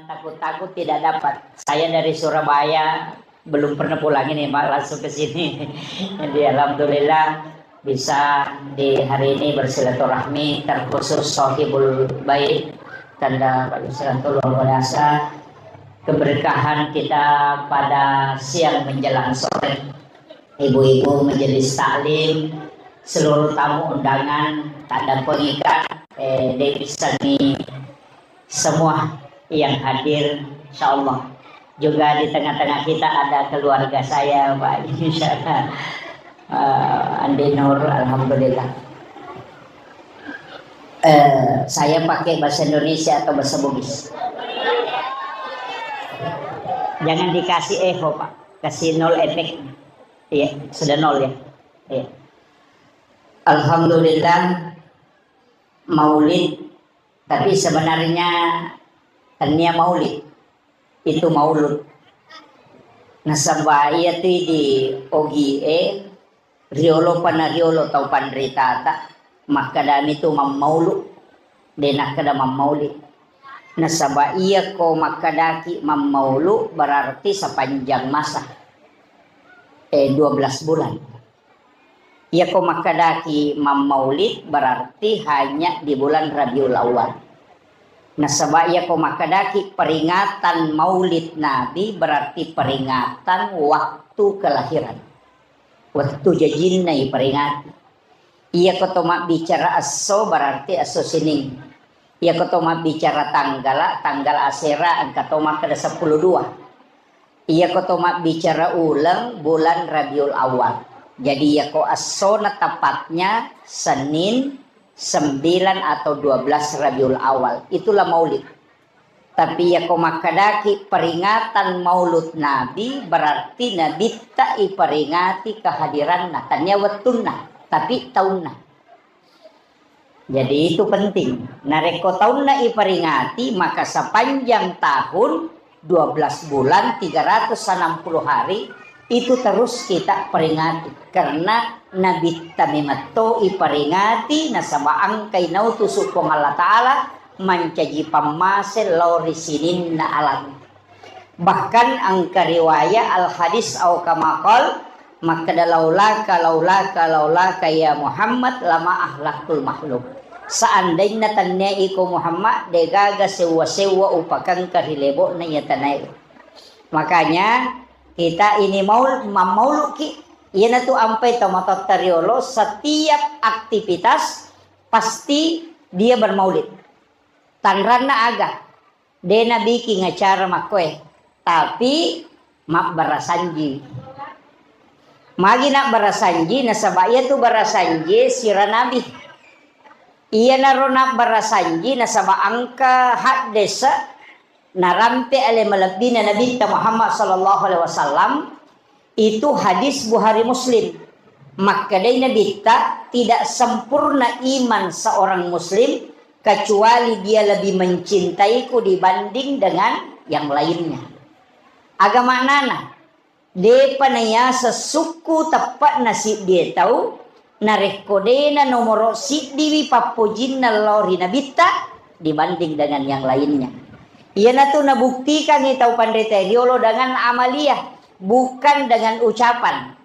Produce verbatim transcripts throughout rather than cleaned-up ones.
Takut-takut tidak dapat. Saya dari Surabaya, belum pernah pulang ini, Pak, langsung ke sini. Jadi, alhamdulillah bisa di hari ini bersilaturahmi, terkhusus Sohibul Bait, tanda silaturahmi luar biasa. Keberkahan kita pada siang menjelang sore. Ibu-ibu majelis taklim, seluruh tamu undangan, tanda pengikat, eh, Dewi Sani, semua yang hadir, insya Allah. Juga di tengah-tengah kita ada keluarga saya, Pak, insya Allah. Eh, Andi Nur, alhamdulillah. Eh, saya pakai bahasa Indonesia atau bahasa Bugis? Jangan dikasih echo, Pak. Kasih nol efeknya. Iya, sudah nol ya. Iya. Alhamdulillah, maulid. Tapi sebenarnya tania maulid. Itu maulud. Nasaba iya tu di ogi e, riolo pana riolo tau panritata, makkedami tu mammaulu, de nakkeda mammaulid. Nasaba iya ko makkedaki mammaulu berarti sepanjang masa. Eh, dua belas bulan. Iyako makkedaki mammaulid berarti hanya di bulan Rabiul Awal. Nasaba iyako makkedaki peringatan maulid Nabi berarti peringatan waktu kelahiran. Wettu jajinna iperingati. Iyako to mabbicara esso berarti esso sining. Iyako to mabbicara tanggala, tanggal asera engka to makkeda seppulo dua. Iyako to mabbicara uleng, bulan Rabiul Awal. Jadi, iyako essona tepatnya Senin sembilan atau dua belas Rabiul Awal. Itulah maulid. Tapi iyako makkedaki peringatan maulud Nabi, berarti Nabitta iperingati kehadiranna. Tania wettunna, tapi taunna. Jadi itu penting. Narekko taunna iperingati, maka sepanjang tahun, dua belas bulan, tiga ratus enam puluh hari, itu terus kita peringati. Karena Nabitta memetto iperingati, nasaba engkai nautusu Puang Allah Ta'ala mancaji pammase lao ri sininna alang. Bahkan engka riwaya al hadis au kama qal, makkeda, "Laulaka, laulaka, laulaka ya Muhammad lama ahlaktul makhluk." Seandainna tennia iko Muhammad, degaga sewwa-sewwa upakengka ri lebo'na iya tanae. Makanya kita ini maul-, mammauluki, iyanatu ampai tomatoatta riolo, setiap aktivitas pasti dia bermaulid. Tanranna aga? De nabiking acara makkoe, tapi mabbarasanji. Magi nabbarasanji? Nasaba iyatu barasanji sira nabi. Iyanaro nabbarasanji nasaba engka haddese narampe ale malebbina Nabitta Muhammad sallallahu alaihi wasallam, itu hadis Bukhari Muslim. Makkedai Nabitta, "Tidak sempurna iman seorang muslim kecuali dia lebih mencintaiku dibanding dengan yang lainnya." Aga maknana? Depa nayaseng sukku teppe'na siddie tau, narekko dena nomoro siddiwi pappojinna lao ri Nabitta dibanding dengan yang lainnya. Iyanatu nabuktikangngi tau panrita riolo dengan amalia, bukan dengan ucapan.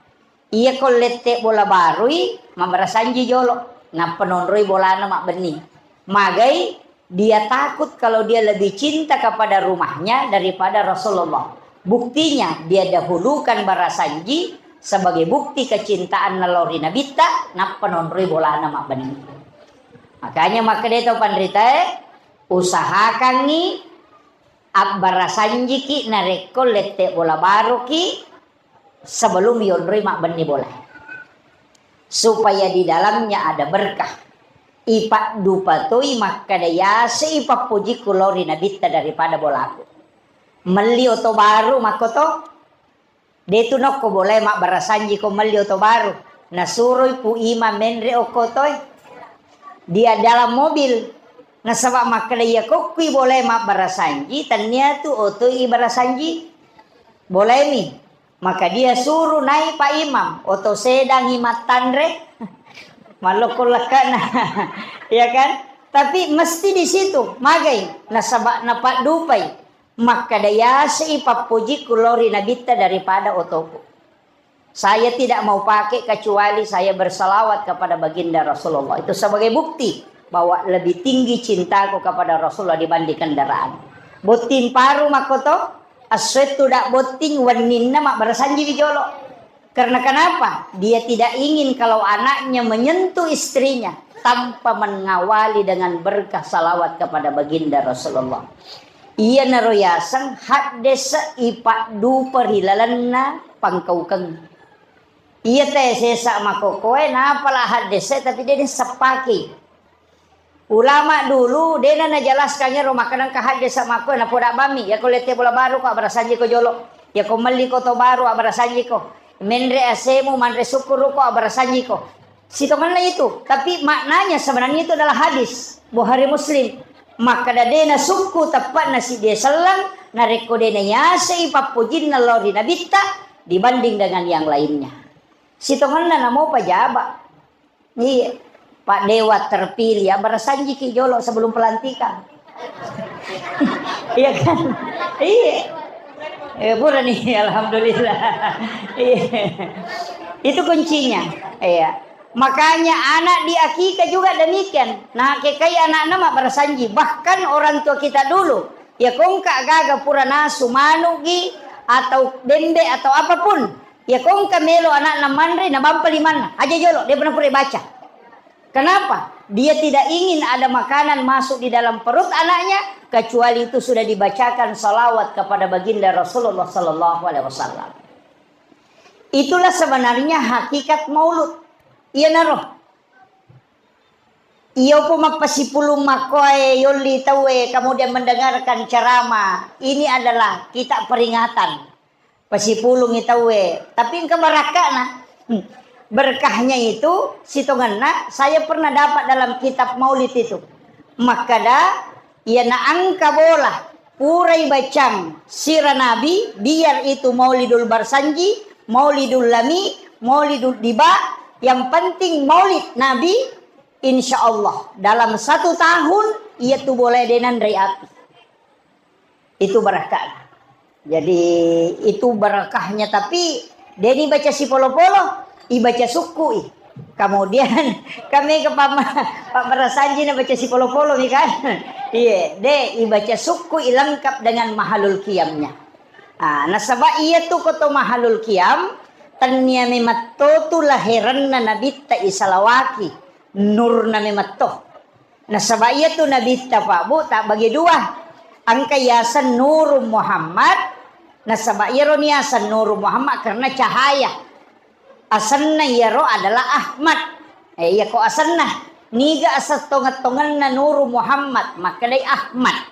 Iyako lette bola barui, mabbarasanji jolo, nappa nonroi bolana mabbenni. Magai? Dia takut kalau dia lebih cinta kepada rumahnya daripada Rasulullah. Buktinya, dia dahulukan barasanji sebagai bukti kecintaanna lao ri Nabitta, nappa nonroi bolana mabbenni. Makanya makkeda tau panritae, usahakangngi abbarasanjiki narekko lette bola baruki sebelum yonroi mabbenni bola. Supaya di dalamnya ada berkah. Ipaddupa toi makkeda, "Yase ipappojikku lao ri Nabitta daripada bolaku." Melli oto baru makkoto. Detu nokko bolae mabbarasanji ko melli oto baru. Nasuroi Pu Imam menre okko toe. Dia dalam mobil. Nasaba makkeda, "Iya kokkui bolae mabbarasanji, tennia tu otoi ibarasanji." Bolaemi. Maka dia suruh naik Pak Imam, oto sedangi mattanre, mallokko lekkana, ya kan? Tapi mesti di situ, magai, nasaba napaddupai. Makkeda, "Yasei pappojikku lao ri Nabitta daripada otoku. Saya tidak mau pakai kecuali saya bersalawat kepada baginda Rasulullah." Itu sebagai bukti bahwa lebih tinggi cintaku kepada Rasulullah dibanding kendaraan. Botting paru makkoto, essoe tudang botting, wenninna mabbarasanjiwi jolo. Karena kenapa? Dia tidak ingin kalau anaknya menyentuh istrinya tanpa mengawali dengan berkah salawat kepada baginda Rasulullah. Iyanaro yaseng haddese ipaddupa ri lalenna pangkaukeng. Iya te sesa makokoe, napala haddese tapi de nissepaki. Ulama dulu, dena najelaskan ero makkeda engka haddese makkoe, napoda bammi, yako lette bola baru ko abbarasanjiko jolo. Yako melli ko to baru abbarasanjiko. Menre asemu, manre sukkuru ko abbarasanjiko. Sitongenna itu, tapi maknanya sebenarnya itu adalah hadis Bukhari Muslim. Makkeda de nasukku teppa'na siddi selleng, narekko de nayasei pappojinna lao ri Nabitta dibanding dengan yang lainnya. Sitongenna namo pajaba. Iya. Pak Dewan terpilih, abbarasanjiki jolo sebelum pelantikan. Iya kan? Iya. Eh, pura nih, alhamdulillah. Iya. Itu kuncinya. Iya. Makanya anak di akikah juga demikian. Nah, kekai anakna mabbarasanji. Bahkan orang tua kita dulu, ya kongka gaga pura nasu manugi atau bembe atau apapun. Iya kongka melo anakna manre, nabampa limanna. Aja jolo, de pernah pura baca. Kenapa? Dia tidak ingin ada makanan masuk di dalam perut anaknya, kecuali itu sudah dibacakan salawat kepada baginda Rasulullah sallallahu alaihi wasallam. Itulah sebenarnya hakikat maulud. Iya naro. Iyo po mappasipulung makkoe yolli tauwe, kemudian mendengarkan ceramah. Ini adalah kita peringatan. Pasipulungi tauwe, tapi engka barakka'na. Hmm. Berkahnya itu, sitongenna, saya pernah dapat dalam kitab maulid itu. Makkada, iyana engka bola, purai bacang sira Nabi, biar itu Maulidul Barsanji, Maulidul Lami, Maulidul Diba, yang penting maulid Nabi, insya Allah, dalam satu tahun, iya tu bola de nanrei api. Itu barakah. Jadi, itu barakahnya, tapi de ni baca sipolo-polo, ibaca sukku i. Kemudian, kami ke pama-, Pak Barasanji na baca sipolo-polo mi kan? Iya, de ibaca sukku i lengkap dengan mahalul qiyamnya. Ah, nasaba iya tu koto mahalul qiyam, tennia memetto tu laherenna nabitta isalawaki, nurna memetto. Nasaba iyatu nabitta, Pak, Bu, tabbagi dua. Engka yaseng Nurung Muhammad, nasaba iyaro ni yaseng Nurung Muhammad karena cahaya. Asenna iyaro adalah Ahmad. Eh, iyako asenna. Niga aseng tongeng-tongenna Nurung Muhammad, makkedai Ahmad.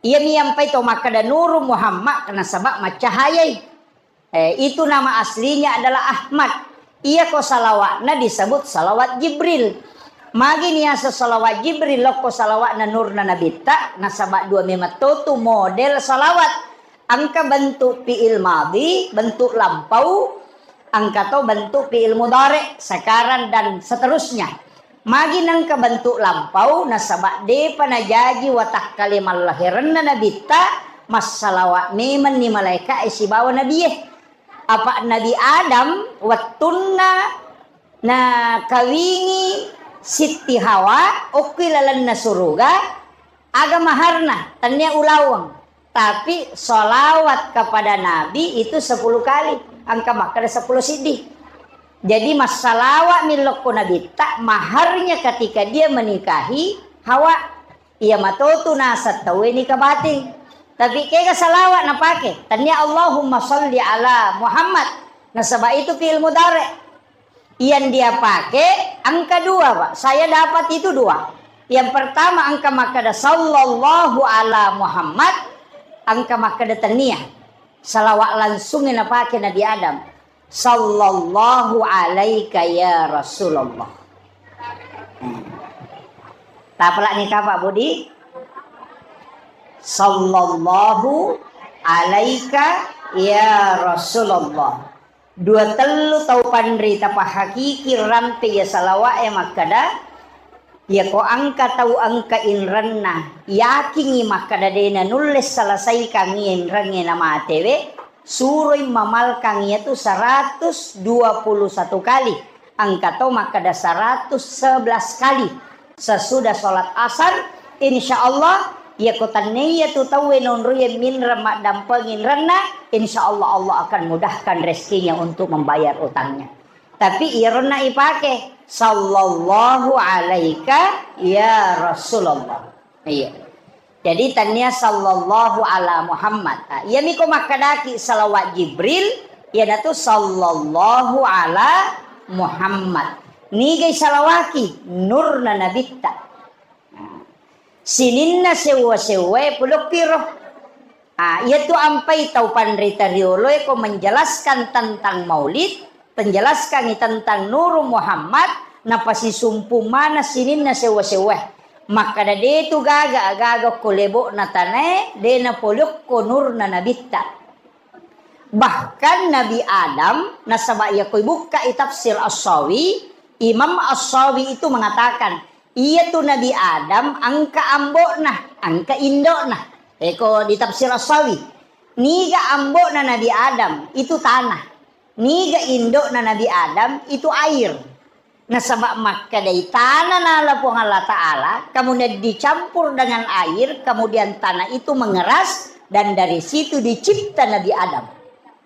Iyami yampai to makkeda Nurung Muhammad, nasaba maccahayai. Eh, itu nama aslinya adalah Ahmad. Iyako salawatna disebut salawat Jibril. Magi niaseng salawat Jibril lokko salawatna nurna nabitta, nasaba dua memang to tu model salawat. Engka bentuk fi'il madhi, bentuk lampau, engka to bentuk fi'il mudhari, sekarang dan seterusnya. Magi nengka bentuk lampau, nasaba depa najaji watakkale mallaherenna nabitta, massalawa memenni malaeka'e sibawa nabie. Apa Nabi Adam wettunna nakawingi Sitti Hawa okkui lalenna suruga, aga maharna, tennia ulaweng. Tapi sholawat kepada Nabi itu sepuluh kali, engka makkeda sepuluh siddi. Jadi, massalawat mi lokko Nabitta, maharnya ketika dia menikahi Hawa. Iya matotu naseng tauwe nikah batin. Tapi kega salawat napake? Tennia Allahumma sholli ala Muhammad. Nasaba itu fi'il mudhari. Yang dia pakai engka dua, Pak. Saya dapat itu dua. Yang pertama engka makkeda sallallahu ala Muhammad, engka makkeda tennia. Salawat langsung yang napake Nabi Adam. Sallallahu alaika ya Rasulullah. Hmm. Tapalak nih Pak Budi. Sallallahu alaika ya Rasulullah. Dua tellu tau panrita pahakiki rampe iya salawa'e makkeda, Iyako engka tau engka inrenna, yakingngi makkeda de' nanulle selesaikangngi inrengnge namatewe, suroi mamalkang iyatu seratus dua puluh satu kali. Engka to makkeda seratus sebelas kali. Sesudah sholat asar, insya Allah, iyako tennei iyatu tauwe nonroie minreng maddampengi inrenna, insya Allah, Allah akan mudahkan rezekinya untuk membayar utangnya. Tapi ironna ipake, "Sallallahu alaika ya Rasulullah." Iya. Jadi tania sallallahu ala Muhammad. Ah, iyami ko makkedaki salawat Jibril, iyanatu sallallahu ala Muhammad. Nigai salawaki? Nurna nabitta. Sininna sewwa-sewwae pole okkiro. Ah, iyatu ampai tau panrita rioloe ko menjelaskan tentang maulid, menjelaskangi tentang Nuru Muhammad, napasisumpung maneng sininna sewwa-sewwae. Makkeda, de' tu gaga, gaga ko lebo'na tanae, de' napole okko nurna nabitta. Bahkan Nabi Adam, nasaba iyako ibukkai tafsir As-Sawi, Imam As-Sawi itu mengatakan, iyatu Nabi Adam engka ambo'na, engka indo'na. Eko di tafsir As-Sawi, niga ambo'na Nabi Adam itu tanah, niga indo'na Nabi Adam itu air. Nasaba makkedai tana nala Puang Allah Ta'ala, kemudian dicampur dengan air, kemudian tanah itu mengeras, dan dari situ dicipta Nabi Adam.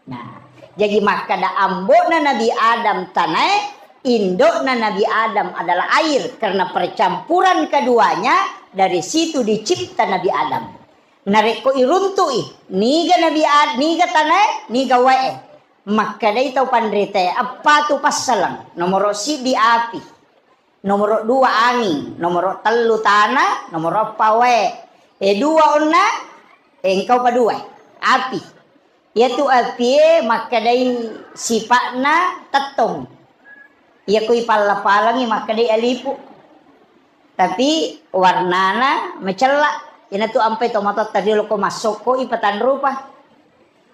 Nah, jadi makkeda ambo'na Nabi Adam tanae, indo'na Nabi Adam adalah air, karena percampuran keduanya, dari situ dicipta Nabi Adam. Narekko iruntu'i, niga Nabi Ad-, niga tanae, niga wae. Makkedai tau panritae, eppa tu passaleng. Nomoro siddi api. Nomoro dua anging. Nomoro tellu tana. Nomoro eppa wae. E dua onna, e engkau pa dua. Api. Iyatu apie makkedai sipa'na tettong. Iyako ipalla-pallangi makkedai alipu. Tapi warnana macella. Inatu ampai tomatoatta riolo ko massokko ipatanrupa.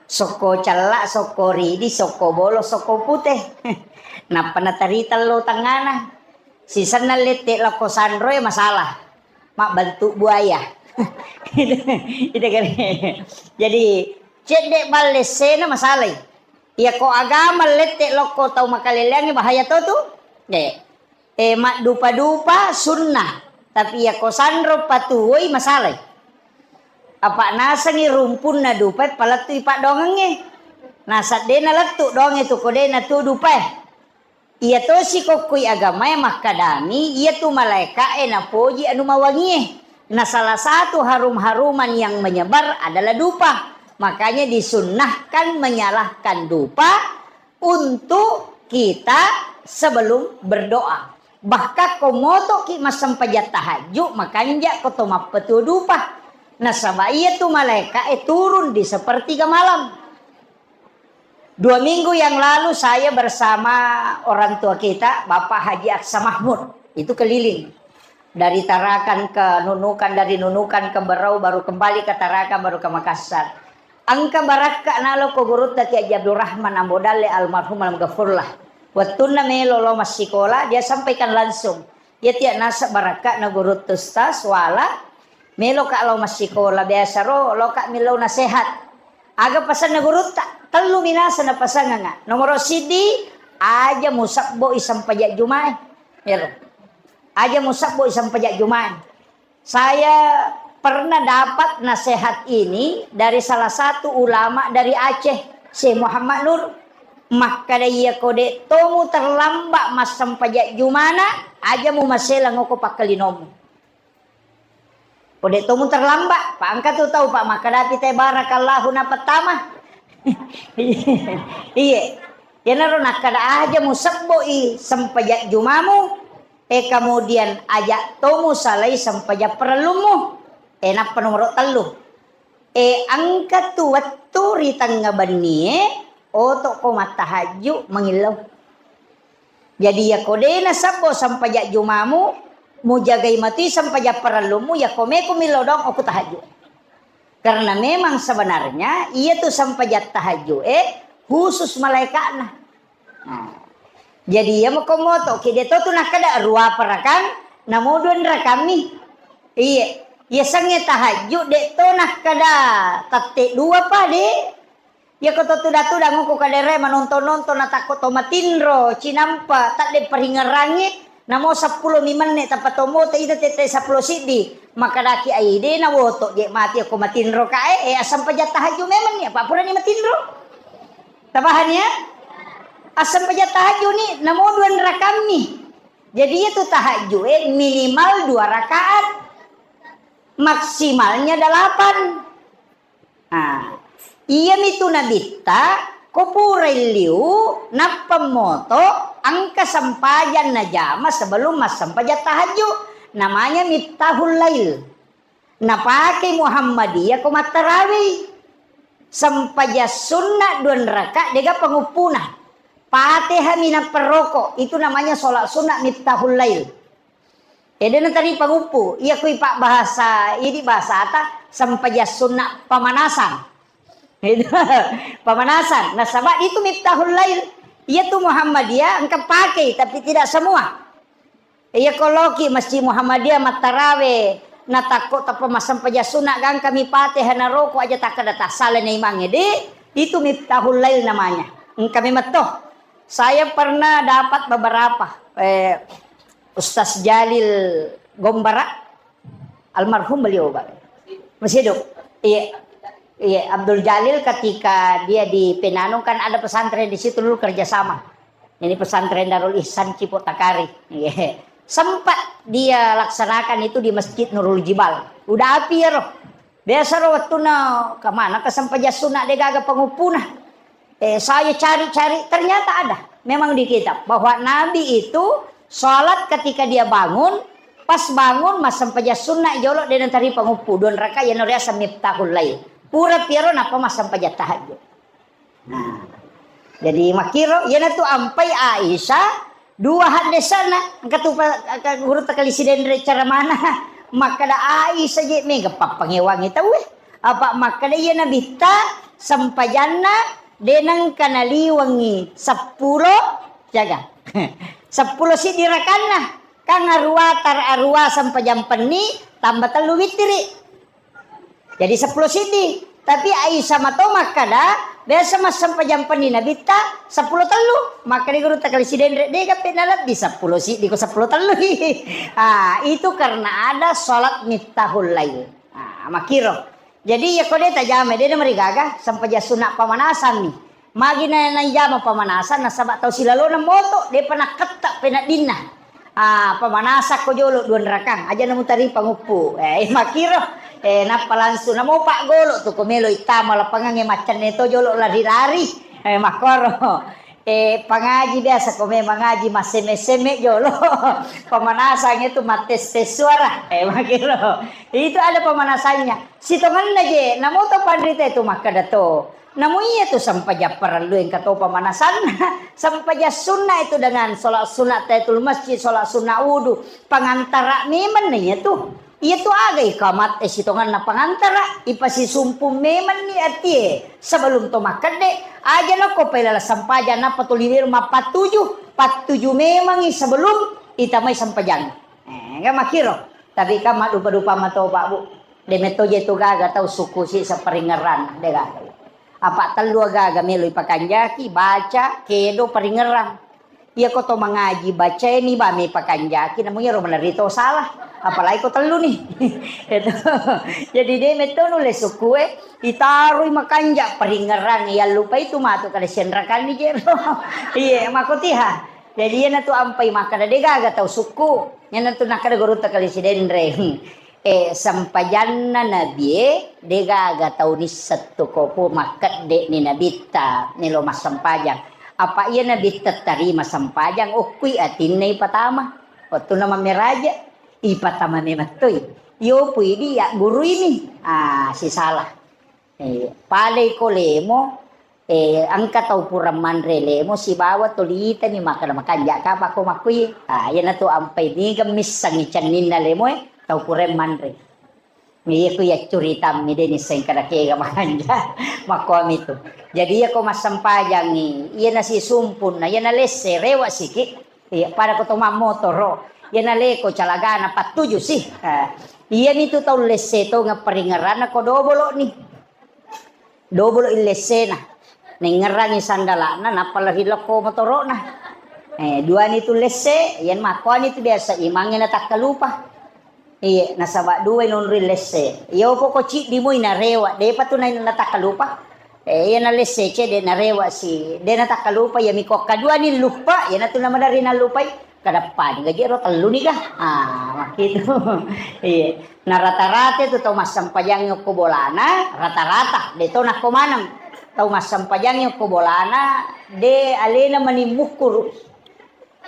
Sokko cella, sokko ridi, sokko bolo, sokko pute. Nappa natarita lo tengngana. Sisenna lette lokko sanroe masalah. Mabbentuk buaya. Itu kan. Jadi, cedde balle sena masalai. Iyako agama lette lokko tau makaleleangnge bahaya to tu. De. E, maddupa-dupa sunnah, tapi iyako sanro patuwoi masalai. Apa nasengi rumpunna dupae palettui paddoangengnge. Nasaba de nalettu doangnge tu ko de natu dupae. Iya tosi kokkoi agamae makkadami, iyatu malaeka'e napoji anu mawangie. Nah, salah satu harum-haruman yang menyebar adalah dupa. Makanya disunnahkan menyalakan dupa untuk kita sebelum berdoa. Bahkan ko motoki massempajang tahajud, makanja ko to mappetu dupa. Nasaba iyatu malaeka'e turun di sepertiga malam. Dua minggu yang lalu saya bersama orang tua kita, Bapak Haji Aksa Mahmud, itu keliling dari Tarakan ke Nunukan, dari Nunukan ke Berau, baru kembali ke Tarakan, baru ke Makassar. Engka barakka nalo ko gurutta Kiai Haji Abdurrahman Ambo Dalle almarhum almarfurlah. Wettunna melo lo massikola, dia sampaikan langsung. Iya tiya naseng barakka'na gurutta Ustaz, wala, meloka lao massikola, biasa ro loka millau nasehat. Aga pasanna gurutta? Tellu minasa napasanganga. Nomoro siddi, aja musabbo i sempajang Jumae. Ero. Aja musabbo i sempajang Jumae. Saya pernah dapat nasihat ini dari salah satu ulama dari Aceh, Syekh Muhammad Nur. Makkada, iya ko de' tomu terlambat massempajang Jumana, aja mu maselang oko pakkalinomu. Ko de' tomu terlambat, pa engka tu tau, Pak, makkadapi te barakallahu na pertama. Iye. Iyanaro nakkada aja mu sebbo i sempajang Jumamu, e, kemudian aja tomu salai sempajang parellummu. E, nappa nomoro tellu. E, engka tu wettu ri tengnga bennie, oto ko mattahajju mangillau. Jadi, iya ko de' nasebbo sempajang Jumamu, mujagai matui sempajang parellummu, iya ko meko millau doang okko tahajju. Karena memang sebenarnya iya tu sempajang tahajju e khusus malaeka'na. Nah, jadi iya mako moto ki de' to tu nakkada ruapa rakang, Namo dua rakammi. Iya. Iya sengnge tahajju, de' to nakkada tette dua pa, de'. Iya ko to tuda-tuda ngoko kadere manonton-nonton na takko to matinro, cinampa, tadde paringerangi, namo seppulo mi menne tappa to moto ita tette seppulo siddi. Makadaki ai de' na woto je' mati ko matinro kae, eh, assempajang tahajju memang ni, apa purani matinro. Tabahan ya? Assempajang tahajju ni, namo dua rakammi. Jadi itu tahajju, eh, minimal dua rakaat. Maksimalnya delapan. Nah, iyami tu nabitta, ko purai liu, nappa moto, engka sempajang najama sebelum massempajang tahajju. Namanya miftahul lail. Napake Muhammadiyah ko mattarawei. Sempajang sunna dua raka, dega panguppuna. Fatihah minappa roko, itu namanya sholat sunat miftahul lail. Ede natari panguppu, iya kui pak bahasa, ini bahasata sempajang sunna pemanasan. Itu pemanasan. Nasaba itu miftahul lail. Iya tu Muhammadiyah engka pakai, tapi tidak semua. Iya koloki Masjid Muhammadiyah mattarawe, natakko tappa massempajang sunna gangkami Fatihah naroko aja takkada tassala na imangnge, de, itu miftahul lail namanya. Engka memang toh. Saya pernah dapat beberapa, eh, Ustaz Jalil Gombara, almarhum beliau, Pak. Masih hidup. Iya. Iya, Abdul Jalil ketika dia di Penanung kan ada pesantren di situ dulu kerjasama. Ini pesantren Darul Ihsan Cipotakari. Iya. Sempat dia laksanakan itu di Masjid Nurul Jibal. Udah api ya roh. Biasa roh waktu na kemana ke sempajang sunat de gaga pangupuna. Eh, saya cari-cari, ternyata ada. Memang di kitab bahwa Nabi itu sholat ketika dia bangun, pas bangun massempajang sunat jolo de natari panguppu dua raka, yano riaseng miftahul lail. Pura piaro nappa massempajang tahajud. Nah, jadi makkiro, iyanatu ampai Aisyah, dua haddesana, engka tu pa-, ka-, guru takali sidenre cara mana, makkada Aisyah je mega pappangewangi tauwe. Apa makkada iya nabitta, sempajanna, deneng kanaliwengi seppulo, jaga. Seppulo siddi rakanna, kan arua tar-, arua sempajang penni, tambah tellu witiri. Jadi seppulo siddi. Tapi Aisyah mato makkada, biasa massempajang penni nabitta seppulo tellu. Makkada guru takali sidenre, de gape nalebbi seppulo siddi ko seppulo tellu. Ah, itu karena ada sholat miftahul lail. Ah, makiro. Jadi ya kode tajama, de namarigaga, sempajang sunat pamanasan ni. Magi na, naijama pamanasan, nasaba tau silalona moto, depa nakketta peneddinna. Ah, pamanasakko jolo dua rakang, aja namutari panguppu. Eh, makkiro. Eh, nappa langsung namo pak golo tu ko melo ittama lapangangnge maccanne to jolo lari-lari. Eh, makkoro. Eh, pangaji biasa ko memang ngaji masseme-seme jolo. Pamanasang itu mattes-tes suara. Eh, makkiro. Itu ada pemanasannya. Sitongenna je, namo to panrita itu makkada to. Namo iya tu sempajang parellu engka to pemanasanna. Sempajang sunna itu dengan sholat sunat tahiyatul masjid, sholat sunat wudu, pangantara memang na iya tu. Iya tu aga ikamat, eh, sitongenna pangantara, ipasisumpung memang ni atie. Sebelum to makkedde, aja nako pailala sempajang nappa tuli wero mappattuju, pattuju memangi sebelum itamai sempajang. Eh, enggak makkiro. Tapi kan maddupa-dupa mato, Pak, Bu. De metto je tu gaga tau sukku si separingerang, de gaga. Apa tellu gaga melo ipakanjaki, baca, kedo, paringerang. Iya ko to mangaji, baca ini ba me pakanjaki, namu iyaro malerri to salah. Apalagi ko tellu ni. Itu. Jadi de metto nulle sukku e, itaroi makanja paringerang, iya lupa itu matu kada senrakan ni jero. Iya, makotiha. Jadi iyanatu ampai makkada de gaga tau sukku. Iyanatu nakkada gurutta kali sidenreng. Eh, sempajanna nabie, de gaga tau nisseng tu ko pu makkedde ni nabitta melo massempajang. Apa iya nabitta tarima sempajang, okkui atinna ipatama. Wettunna mammeraja, ipatama memettoi. Iyopui di ya guru ini. Ah, sisala. Eh, padai ko lemo, eh, engka tau pura manre lemo sibawa tolitani makkada makanja kapako makkui. Ah, iyanatu ampai niga missengngi cenninna lemoe, tau pura manre. Iya ku iya curitammi de nisseng kada kega makanja. Makkuami tu. Jadi iya ko massempajangi, iya nasisumpunna, iya nalesse, rewa siki. Iya, pada ko to mammotoro. Iyana leko calagana pattuju sih. Eh, iyani tu tau lesse tongeng paringerranna ko dobolo'ni. Dobolo'i lessena. Nengngerangi sandala'na, nappa lari lokko motoro'na. Eh, duani tu lesse, iyana makkuani tu biasa imangnge natakkalupa. Iye, nasaba duai nonroi lesse. Iya poko ciddi moi narewa, depa tu na-, natakkalupa. Eh, iya na lesse ce, de narewa si, de natakkalupa, iya miko kaduani luppa, iya natu namaderri nallupai. Kadappa ni gaji ro tellu ni ga. Ah, makkitu. Iye. Na rata-rata tu tau massempajangngi okko bolana, rata-rata, de to nakko maneng. Tau massempajangngi okko bolana, de alena mani mukkuru.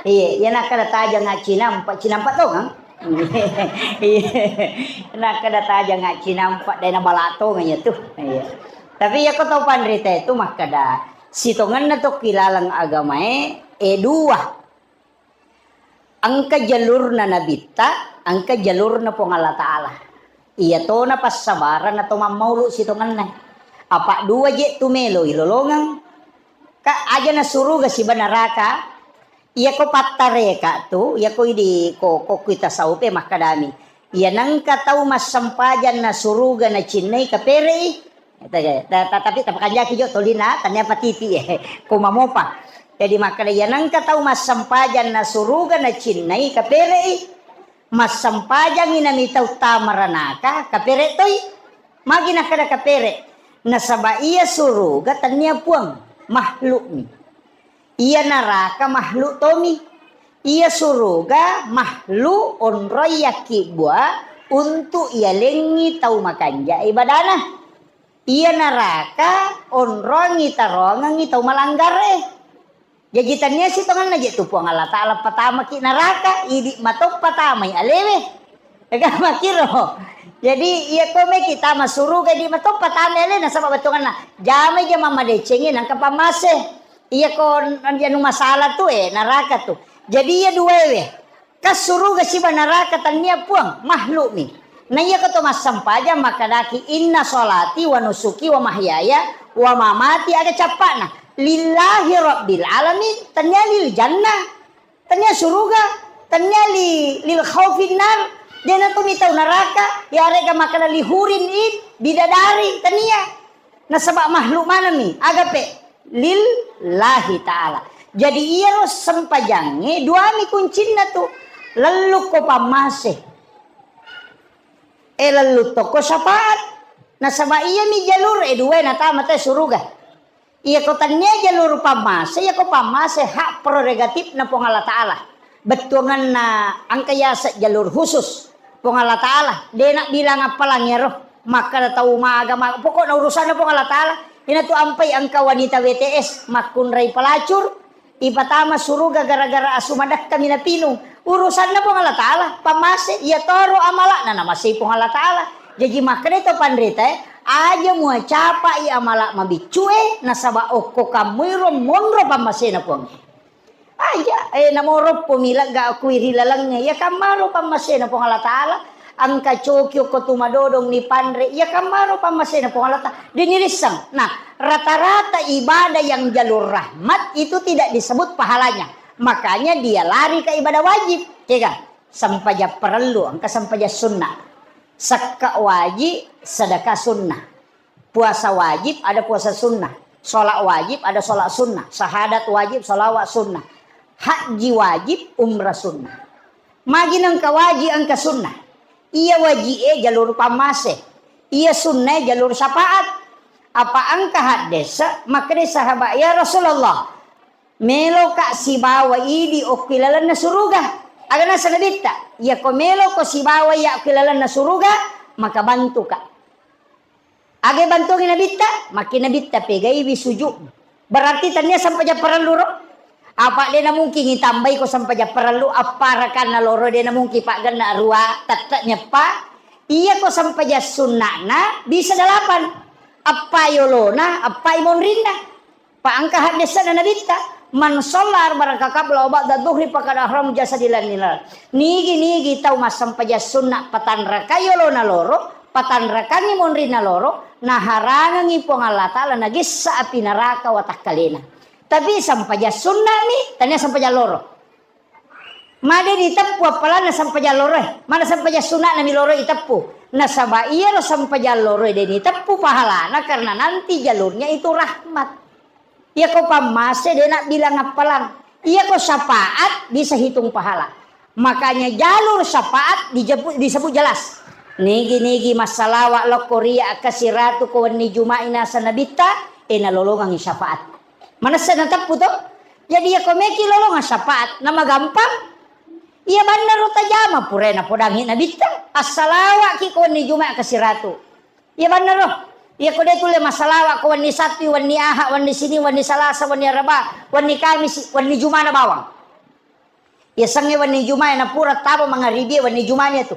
Iya, iya nakkeda tajang cinampa, cinampa tongeng. Iya, nakkeda tajang cinampa, dena bala tongeng iya tu. Iya. Tapi iya ko tau panrita itu makkeda, sitongenna tokki laleng agamae, eh, dua. Engka jalurna Nabitta, engka jalurna Puang Allah Ta'ala. Iya tona passabarang atau mammaulu sitongenna. Apa dua je tu melo ilolongeng. Ka aja na suruga siba naraka. Iyako pattareka tu, iyako idi ko, ko kui tasawufe makkedami. Iya nengka tau massempajang na suruga na cinnai kaperei. Ta-, ta-, ta-, tapi tapakanjaki jo tolina, tania patiti, eh, ko mamopa. Jadi makkeda iya nengka tau massempajang na suruga na cinnai kaperei. Massempajangi nami tau tamaranaka kapere toi. Magi nakkeda kapere? Nasaba iya suruga tania puang, makhlukmi. Iya naraka makhluk tomi. Iya suruga makhluk onroi yakkibbua untuk iyalengngi tau makanja ibadana. Iya naraka onrongi tarongengngi tau malanggare. Jaji tania sitongenna je tu Puang Allah Ta'ala patamaki naraka, idi mato patamai alewe. Ega makiro. Jadi iya to meki tama suruga, idi mato patamai ale nasaba bettuanna. Jamai je mamadecengi nangka pammase. Iya ko anu masalah tu, eh, naraka tu. Jadi iya duaewe. Ka suruga siba naraka tania puang, makhlukmi. Na iya ko to massempajang makkedaki, "Inna sholati wa nusuki wa mahyaya wa mamati," aga cappa'na, "Lillahi rabbil alamin," tania lil jannah. Tania suruga, tania li-, lil khaufin nar, dena tu mitau naraka, yarega makkeda li hurin in, bidadari, tania. Nasaba makhluk manami, agape lillahi ta'ala. Jadi iyaro sempajangnge duami kuncinna tu, lellukko pammase. Eh, lellu tokko syafaat. Nasaba iyami jalur, eh, dua natama te suruga. Iyako tania jalur pammase, iyako pammase hak prerogatifna Puang Allah Ta'ala. Bettuanganna engka yaseng jalur khusus Puang Allah Ta'ala. De na bilang appalang iyaro. Makkada tau maga, ma-, pokokna urusanna Puang Allah Ta'ala. Ina tu ampai engka wanita W T S makkunrai pelacur, ipatama suruga gara-gara asu madakka minapinung. Urusanna Puang Allah Ta'ala, pammase, iya toro amala'na namasei Puang Allah Ta'ala. Jaji makkada to panrita, eh, aja mua capai amala mabiccue, nasaba okko kammuiro monro pammasena Puangnge. Aja, eh, namoroppo mi legga kui ri lalengnge, iya kammaro pammasena Puang Allah Ta'ala. Engka coki okko tu madodong ni panre, iya kammaro pammasena Puang Allah Ta'ala. Dini risseng. Nah, rata-rata ibadah yang jalur rahmat itu tidak disebut pahalanya. Makanya dia lari ke ibadah wajib, ya kan? Sempajang parellu, engka sempajang sunnah. Sekka wajib, sedekah sunnah. Puasa wajib, ada puasa sunnah. Sholat wajib, ada sholat sunnah. Syahadat wajib, sholawat sunnah. Haji wajib, umrah sunnah. Magi nengka wajib engka sunnah. Iya wajib e jalur pammase. Iya sunnah e jalur syafaat. Apa engka haddesa, makkeda sahabat, "Ya Rasulullah, meloka sibawa idi okki lalenna suruga." Aga nasa Nabitta, "Iyako meloko sibawa iya okki lalenna suruga, maka bantuka." Aga bantuangi Nabitta? Makki Nabitta pegaiwi sujud. Berarti tania sempajang parellu ro? Apa de na mungkin itambai ko sempajang parellu, apparakanna loro de na mungkin paggenna rua, tette nyeppa. Iya ko sempajang sunnana bisa delapan. Appa yolona, appa imonrinna. Pa engka haddesana Nabitta, "Man shalla arba'a raka qabla wa ba'da dhuhri faqad ahrama jasadi lil nar." Nigi-nigi tau massempajang sunna patanrakai yolona loro, patanrakangi monrinna loro, naharangengi Puang Allah Ta'ala nagessa api naraka watakkalena. Tapi sempajang sunnami, tania sempajang loro. Made diteppu appalanna sempajang loroe, mana sempajang suna'na mi loroe iteppu. Nasaba iyaro sempajang loroe de diteppu pahalana karena nanti jalurnya itu rahmat. Iyako pammase de nabbilang appalang. Iyako syafaat bisa hitung pahala. Makanya jalur syafaat dijepu-, disebut jelas. Nigi-nigi massalawa lokko ria kasiratu ko wenni Juma'i nasa nabitta, e nalolongangi syafaat. Manessa nateppu to? Jadi iyako meki lolongang syafaat, namagampang. Iya bannaro tajama purae napodangi nabitta. Assalawaki ko wenni Juma'i kasiratu. Iya bannaro. Iyako de tulle massalawa ko wenni Sabtu, wenni Aha, wenni Sini, wenni Salasa, wenni Araba, wenni Kamisi, wenni Jumana bawang. Iya sengnge wenni Jumae napura tama mangaribie wenni Jumani tu.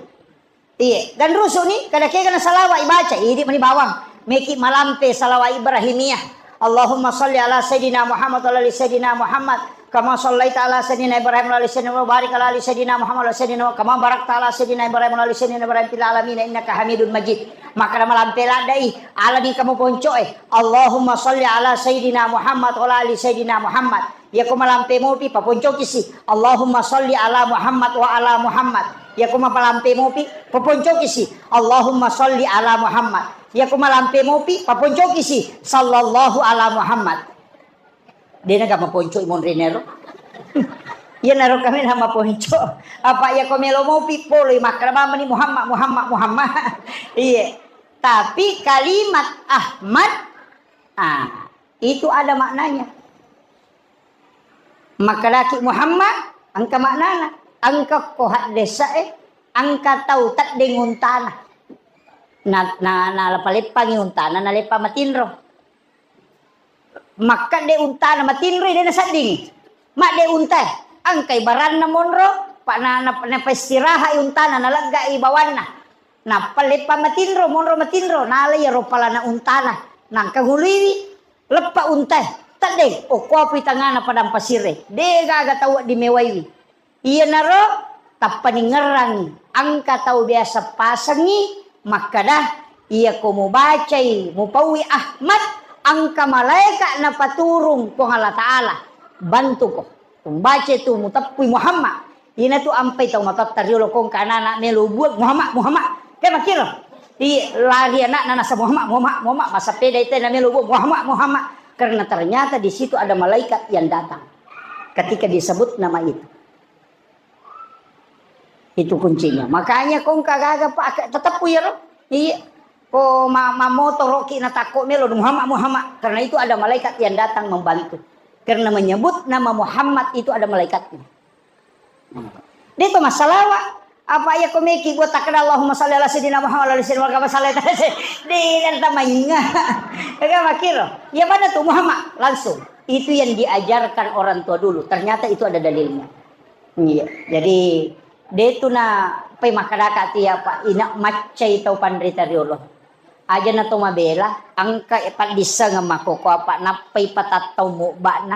Iye, ganrusu ni, kada kega na salawa ibaca, idi mani bawang. Meki malampe salawa Ibrahimiyah. Allahumma salli ala Sayyidina Muhammad wa ala ali Sayyidina Muhammad. Kama sallaita ala Sayyidina Ibrahim wa ala ali Sayyidina Muhammad. Barik ala ali Sayyidina Muhammad wa ala ali Sayyidina Muhammad. Kama barakta ala Sayyidina Ibrahim wa ala ali Sayyidina Ibrahim fil alamin innaka Hamidun Majid. Maka malampe ladai, alani kamu poncoe. Allahumma salli ala Sayyidina Muhammad wa ala ali Sayyidina Muhammad. Iyako malampe mopi, paponcoki si. Allahumma salli ala Muhammad wa ala Muhammad. Iyako malampe mopi, paponcoki si. Allahumma salli ala Muhammad. Iyako malampe mopi, paponcoki si. Sallallahu ala Muhammad. Dena ga maponco monrinero. Iyanaro kami na maponco. Apa iyako melo mopi, poloi makkeda mamani Muhammad, Muhammad, Muhammad. Iya. Tapi kalimat Ahmad, ah, itu ada maknanya. Makkedaki Muhammad, engka maknana. Engka ko haddesa e, engka tau teddeng untana. Na, na, na paleppangi untana, naleppa matinro. Makkedde untana matinro, de nasedding. Madde untae, engkai baranna monro, pa na, na, napaistirahat i untana, nalegga i bawanna. Nappa leppa matinro, monro matinro, nala iyaro palana untana, nangka huluiwi, leppa untae, teddeng, okkoapui tangana padang pasirre, de gaga tau wedding mewaiwi. Iyanaro tappa ningerrangi, engka tau biasa pasengngi makkeda, iyako mubacai, mupaui Ahmad, engka malaeka napaturung Puang Allah Taala, bantuko. Mubaca tu, muteppui Muhammad. Ina tu ampai tau matotta riolo kongka anak-anak melo buang Muhammad, Muhammad. Ke makkiro. Iya, lari anakna nasa Muhammad, Muhammad, Muhammad. Masapeda itu na melo buang Muhammad, Muhammad. Karena ternyata di situ ada malaikat yang datang. Ketika disebut nama itu. Itu kuncinya. Makanya kongka gaga, Pak, tetap iyaro. Iya. Ko ma-, mamotoroki natakko melo Muhammad, Muhammad. Karena itu ada malaikat yang datang membantu. Karena menyebut nama Muhammad itu ada malaikatnya. Dia itu masalah, Pak. Apa ya komeki buat takkeda Allahumma salli ala sayyidina Muhammad wa ala ali sayyidina Muhammad, salli ala sayyidina. Dia kan tamainga. Ya kan makkiro. Ya mana tu Muhammad langsung. Itu yang diajarkan orang tua dulu. Ternyata itu ada dalilnya. Iya. Jadi, de tu na pai makkedaka tu ya, Pak, ina maccai tau panrita riolo. Aja na to mabela, engka paddissengeng makkoko apa nappai patattau mubba'na.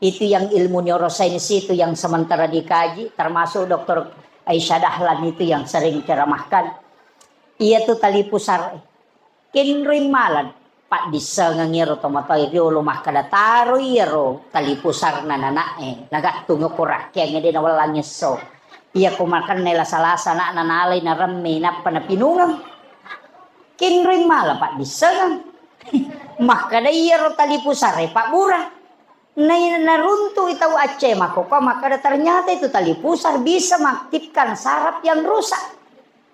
Itu yang ilmu neuroscience itu yang sementara dikaji, termasuk dokter Aisyah Dahlan itu yang sering ceramahkan. Iya tu tali pusar. Kenroi mala paddissengeng iyaro tomatoa riolo makkeda, taroi iyaro tali pusarna nana'e, nagattung ko rakkeangnge de nawellang esso. Iyako makenna lasa-lasa ana'na nalai naremme nappa napinungeng. Kenroi mala paddissengeng. Makkeda iyaro tali pusare pabbura. Nai-, naruntu'i tau Aceh makkokkoe makkeda, ternyata itu tali pusar bisa mengaktifkan saraf yang rusak.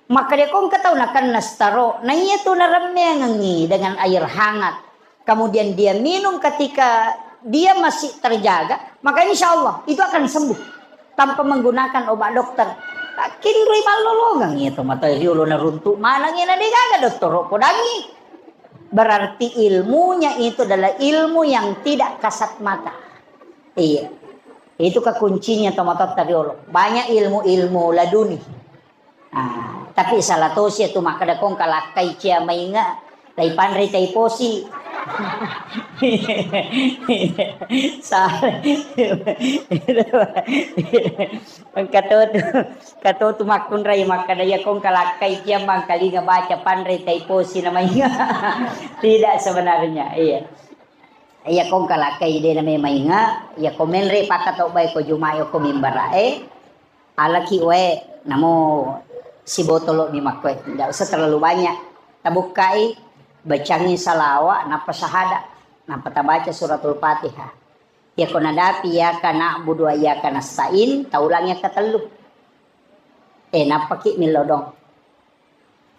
Makkeda ko engka tau nakenna stroke, naiya tu naremmeangengi dengan air hangat, kemudian dia minum ketika dia masih terjaga, maka insya Allah itu akan sembuh tanpa menggunakan obat dokter. Kinroi mallolongeng iya tomatoa riolo naruntu maneng iya, na degaga dottoro podangi. Berarti ilmunya itu adalah ilmu yang tidak kasat mata. Iya. Itu kekuncinya tomatoatta riolo. Banyak ilmu-ilmu laduni. Ah, tapi salah tosi tu makkeda ko engka lakkai cia mainga, lai panrei tai posi. Salah. Engka to tu, engka to tu makkunrai makkeda iya ko engka lakkai cia mangkalinga baca panrei tai posi na mainga. Tidak sebenarnya, iya. Iya ko engka lakkai de na mainga, iya ko menre pakka to bae ko Juma'i ko mimbara e. Alaki wae, namo sibotolo mi makkoe. Nggak usah terlalu banyak. Tabukkai, bacangi salawa, nappa sahada, nappa tabaca suratul Fatihah. Yako nadapi iyyaka na'budu wa iyyaka nasta'in, taulang yang ketellu. Eh, nappaki millo dong.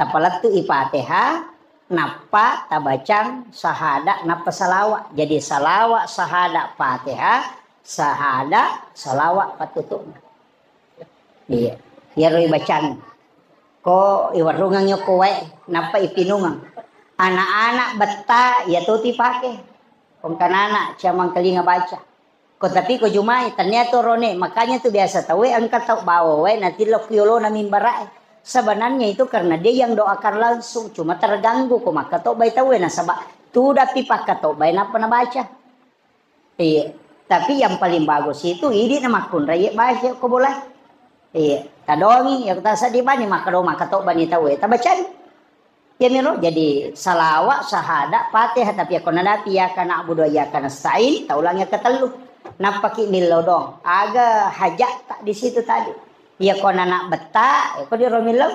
Tapalettu'i Fatihah, nappa tabacang sahada, nappa salawa. Jadi salawa, sahada, Fatihah, sahada, salawa pattutu'na. Iya. Iyaro ibacang. Ko iwarungeng yoko wae, nappa ipinungeng. Anak-anak betta, iya to tipake. Pongkanana, ciamang kelinga baca. Ko tapi ko jumai, tania to rone. Makanya tu biasa tauwe engka tau bawa wae, natillo ku yolona mimbara'e. Sebenarnya itu karena dia yang doakan langsung, cuma terganggu ko makkatobbai tauwe, nasaba tudapi pakkatobbai nappa nabaca. Iya. Tapi yang paling bagus itu idi na makkunrai baca ko bola. Iya. Tadongi, ya tasa di bani makkado makkatobbani tauwe. Tabacani. Iyamiro jadi salawa, sahada, Fatihah, tapi yako nadapi iyyaka na'budu wa iyyaka nasta'in, taulang yang ketellu. Nappaki millo dong. Aga hajat tak di situ tadi. Yako nana betta, yako diro millo.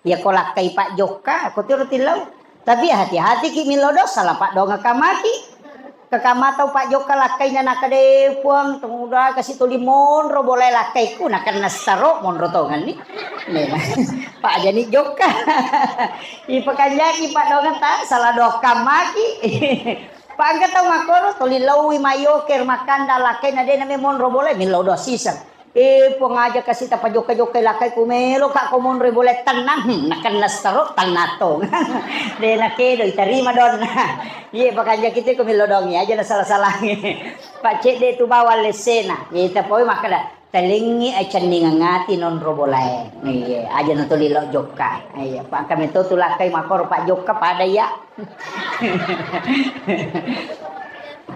Yako lakkai Pak Jokka, yako tiro tillo. Tapi hati-hati ki millo dong, salah Pak dong kamaki. Kekama tau Pak Jokka lakkaina, nakade, "Puang, tumuda kasi tuli monro bolae lakkaiku, nakenna staro monro tongenni." Nena. Pak jani Jokka. Ipakanjaki Pak dongeng ta, salah doang maki. Pak engka tau makkoro, tuli laui mayoker makkanda lakkaina de name monro bolae, millau doang siseng. Eh, Puang aja kasi tapajokka-jokkai lakkai ku melo ka ko monro bolae tennang, hmm, nakenna staro tennang tong. De nakedo, itarima donna. Iye, pakanjaki te ko millo dongi aja na salah-salah. Pak cedde tu bawang lessena. Ye tapoi makkeda, "Talengngi acenningeng ati nonro bolae." Iye, aja na tuli lo jokka. Iye, Pak kami to tu lakkai makkoro Pak jokka pada iya.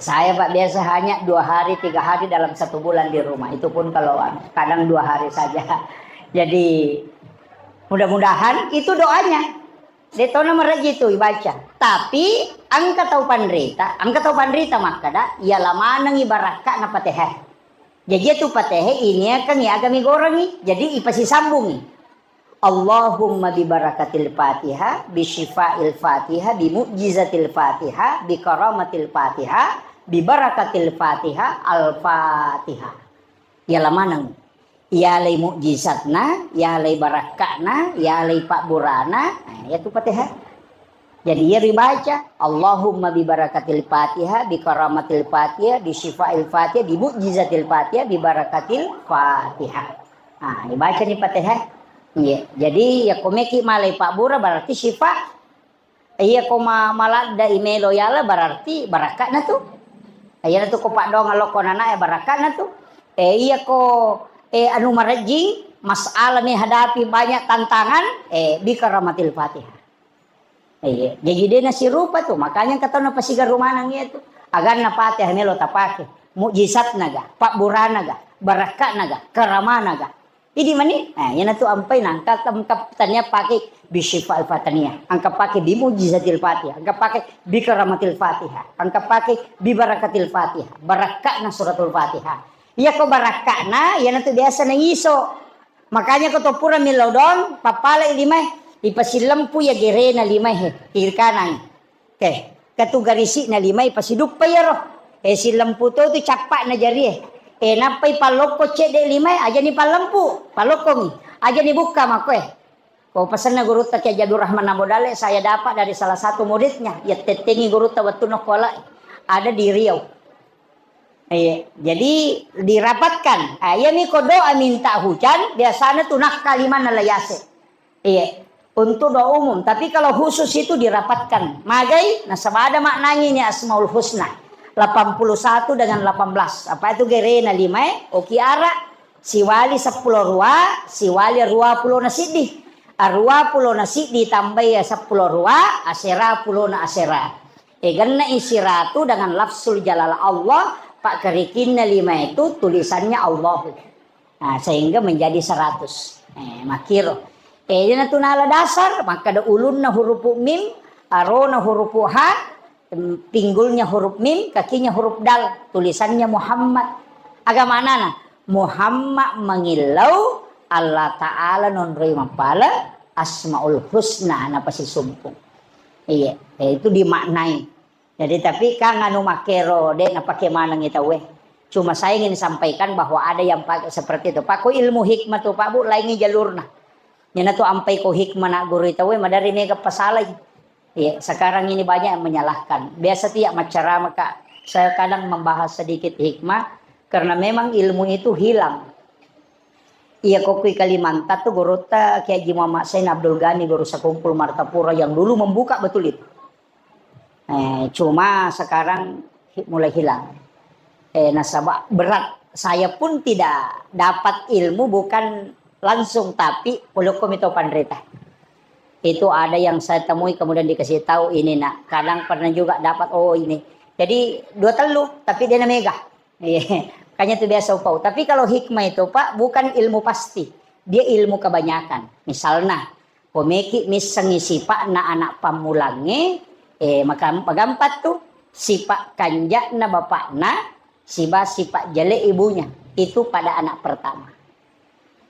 Saya Pak biasa hanya dua hari, tiga hari dalam satu bulan di rumah. Itu pun kalau anu, kadang dua hari saja. Jadi mudah-mudahan itu doanya. De tona maraji tu ibaca. Tapi engka tau panrita, engka tau panrita makkeda, iya lamanengi barakka'na Fatihah. Jaji iyatu Fatihah iniakeng agami gorengi, jadi ipasisambungi. Allahumma bi barakatil Fatihah, bi syifa'il Fatihah, bi mu'jizatil Fatihah, bi karamatil Fatihah, bi barakatil Fatihah, Al-Fatihah. Iya lamaneng. Iyalai mukjizatna, iyalai barakka'na, iyalai pabburana, nah, iyatu Fatihah. Jadi iya ribaca, Allahumma bi barakatil Fatihah, bi karamatil Fatihah, bi syifa'il Fatihah, bi mu'jizatil Fatihah, bi barakatil Fatihah. Nah, dibaca ni Fatihah. Iya. Jadi ya komeki malai pabbura berarti syifa. Iya ko ma-, maladda i melo yala berarti barakka'na tu. Iyana tu ko paddonga lokko nana e barakka'na tu. Eh, iya ko, eh, anu marejjing, masalah nih hadapi banyak tantangan, eh, bi karamatil Fatihah. Iya, jadi de nasirupa tu, makanya engka tau napasigaru maneng iya tu. Aganna Fatihah melo tapake, mukjizatna ga, pabburana ga, barakka'na ga, karamana ga. Idi mani, eh, iyana tu ampai nangka, engka tania pake bi syifa'il Fatihah, engka pake bi mu'jizatil Fatihah, engka pake bi karamatil Fatihah, engka pake bi barakatil Fatihah, barakka'na suratul Fatihah. Iya ko barakka'na, iyana tu biasa na iso. Makanya ko to pura millau dong, pappalai limae, ipasillempu iya gerena limae he, kiri kanan. Oke, ketu garisi'na limae pasiduppa iyaro. Eh, sillempu to tu cappa'na jarie. Eh, nappai pallokko cedde limae, ajani pallempu, pallokkongi. Ajani bukka makkoe. Ko pesenna gurutta Kiai Haji Abdul Rahman Abu Dale, saya dapat dari salah satu muridnya, iya tettengi gurutta wettunna kola ada di Riau. Iya, jadi dirapatkan. Ah, iyami ko doa minta hujan, biasanya tu nakka limanna layase. Iya, untuk doa umum. Tapi kalau khusus itu dirapatkan. Magai, nasaba ada maknanya ini Asmaul Husna. Delapan puluh satu dengan delapan belas. Apa itu gerena limae? Oki ara, siwali seppulo rua, siwali rua pulo na siddi. Arua pulo na siddi tambai seppulo rua, asera pulo na asera. E, genna i siratu dengan lafzul jalalah Allah, pakkerikinna lima itu tulisannya Allahu. Nah, sehingga menjadi seratus. Eh, makkiro. Eh, iyana tu nala dasar, makkada ulunna hurupu mim, arona hurupu ha, em, pinggulnya huruf mim, kakinya huruf dal, tulisannya Muhammad. Aga manana? Muhammad mangillau, Allah Ta'ala nonroi mappala Asmaul Husna napasisumpung. Iya, eh, itu dimaknai. Jadi, tapi kan anu makkero, de' napake manengi tauwe. Cuma saya ingin sampaikan bahwa ada yang pakai seperti itu. Pak, ko ilmu hikmah tu, Pak, Bu, laingi jalurna. Iyana tu ampai ko hikmah na guru tauwe, madari mega pasalai. Iya, sekarang ini banyak yang menyalahkan. Biasa tiap maccarama, Kak, saya kadang membahas sedikit hikmah, karena memang ilmu itu hilang. Iya, ko kui Kalimantan tu gurutta Kiai Haji Muhammad Zain Abdul Ghani, guru Sekumpul Martapura yang dulu membuka betul itu. Eh, cuma sekarang hi-, mulai hilang. Eh, nasaba berat. Saya pun tidak dapat ilmu bukan langsung, tapi polokko mito panrita. Itu ada yang saya temui kemudian dikasih tahu ini, nak. Kadang pernah juga dapat, oh, ini. Jadi dua telu, tapi dia na mega. Iya. Makanya itu biasa upau. Tapi kalau hikmah itu, Pak, bukan ilmu pasti. Dia ilmu kebanyakan. Misalnya, ko meki missengi sipa'na anak pammulangnge, eh, maka magampat tu sipa' kanja'na bapakna, siba sipa' jale' ibunya. Itu pada anak pertama.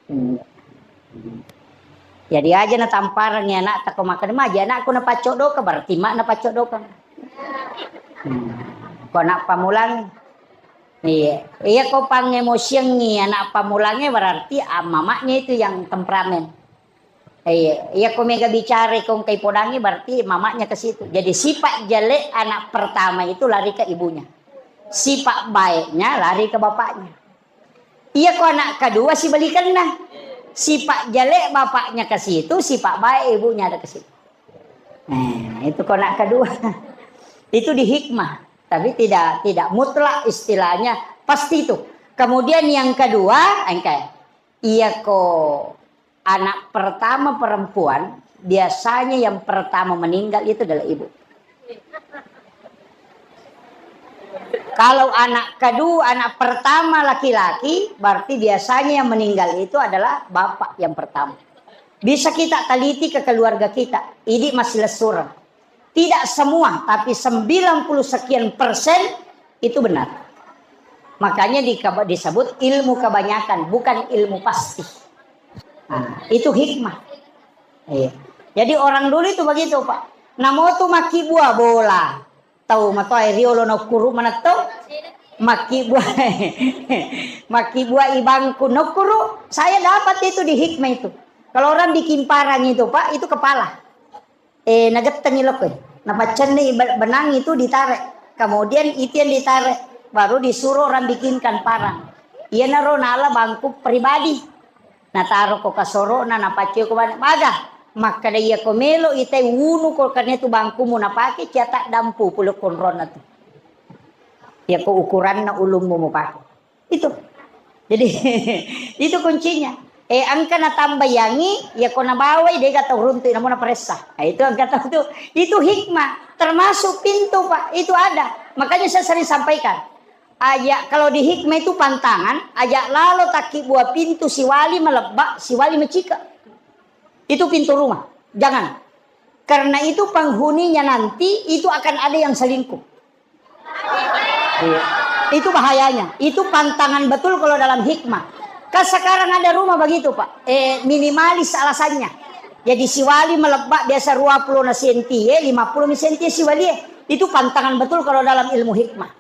Hmm. Jadi aja natamparang ya anak tako makan maja anakku napaccoddoka, berarti mak napaccoddoka. Hmm. Ko anak pamulang, iya, iya, ko pangemosiangi anak pamulangnge, berarti, ah, mamaknya itu yang temperamen. Iya, iya, ko mega bicara ko engkai podangi, berarti mamaknya ke situ. Jadi sifat jelek anak pertama itu lari ke ibunya. Sifat baiknya lari ke bapaknya. Iya, ko anak kedua sibalikanna. Sifat jelek bapaknya ke situ, sifat baik ibunya ada ke situ. Nah, itu ko anak kedua. Itu di hikmah, tapi tidak, tidak mutlak istilahnya pasti itu. Kemudian yang kedua, engkai. Iya, ko anak pertama perempuan, biasanya yang pertama meninggal itu adalah ibu. Kalau anak kedua, anak pertama laki-laki, berarti biasanya yang meninggal itu adalah bapak yang pertama. Bisa kita teliti ke keluarga kita, idi masih lesurang. Tidak semua, tapi sembilan puluh sekian persen itu benar. Makanya di-, disebut ilmu kebanyakan, bukan ilmu pasti. Nah, itu hikmah. Iya. Jadi orang dulu itu begitu, Pak. Namo tu makkibua bola. Tau matoa riolo nokkuru manetto. Makkibua, makkibua ibangku nokkuru. Saya dapat itu di hikmah itu. Kalau orang bikin parang itu, Pak, itu kepala. Eh, nagettengi lokko. Napaccenni be-, benang itu ditarik. Kemudian itu yang ditarik, baru disuruh orang bikinkan parang. Iyanaro nala bangku pribadi. Nataro ko kasoro'na, napaccoi ko bane. Maga, makkeda iya ko melo itai wunu ko karena itu bangkumu napake, cia taddampu pulo konronna tu. Iya ko ukuranna ulummu mupake. Itu. Jadi, itu kuncinya. Eh, engka natambayangi, ya ko nabawai, dega tau runtu, namu naparessa. Nah, itu engka tau tu. Itu hikmah. Termasuk pintu, Pak. Itu ada. Makanya saya sering sampaikan. Aja, kalau di hikmah itu pantangan, aja lalo takki buah pintu siwali melebak, siwali mecika. Itu pintu rumah. Jangan. Karena itu penghuninya nanti, itu akan ada yang selingkuh. Iya. Itu bahayanya. Itu pantangan betul kalau dalam hikmah. Kan sekarang ada rumah begitu, Pak. Eh, minimalis alasannya. Jadi siwali melebbak biasa dua puluh na senti, eh, lima puluh mi senti siwali, eh. Itu pantangan betul kalau dalam ilmu hikmah.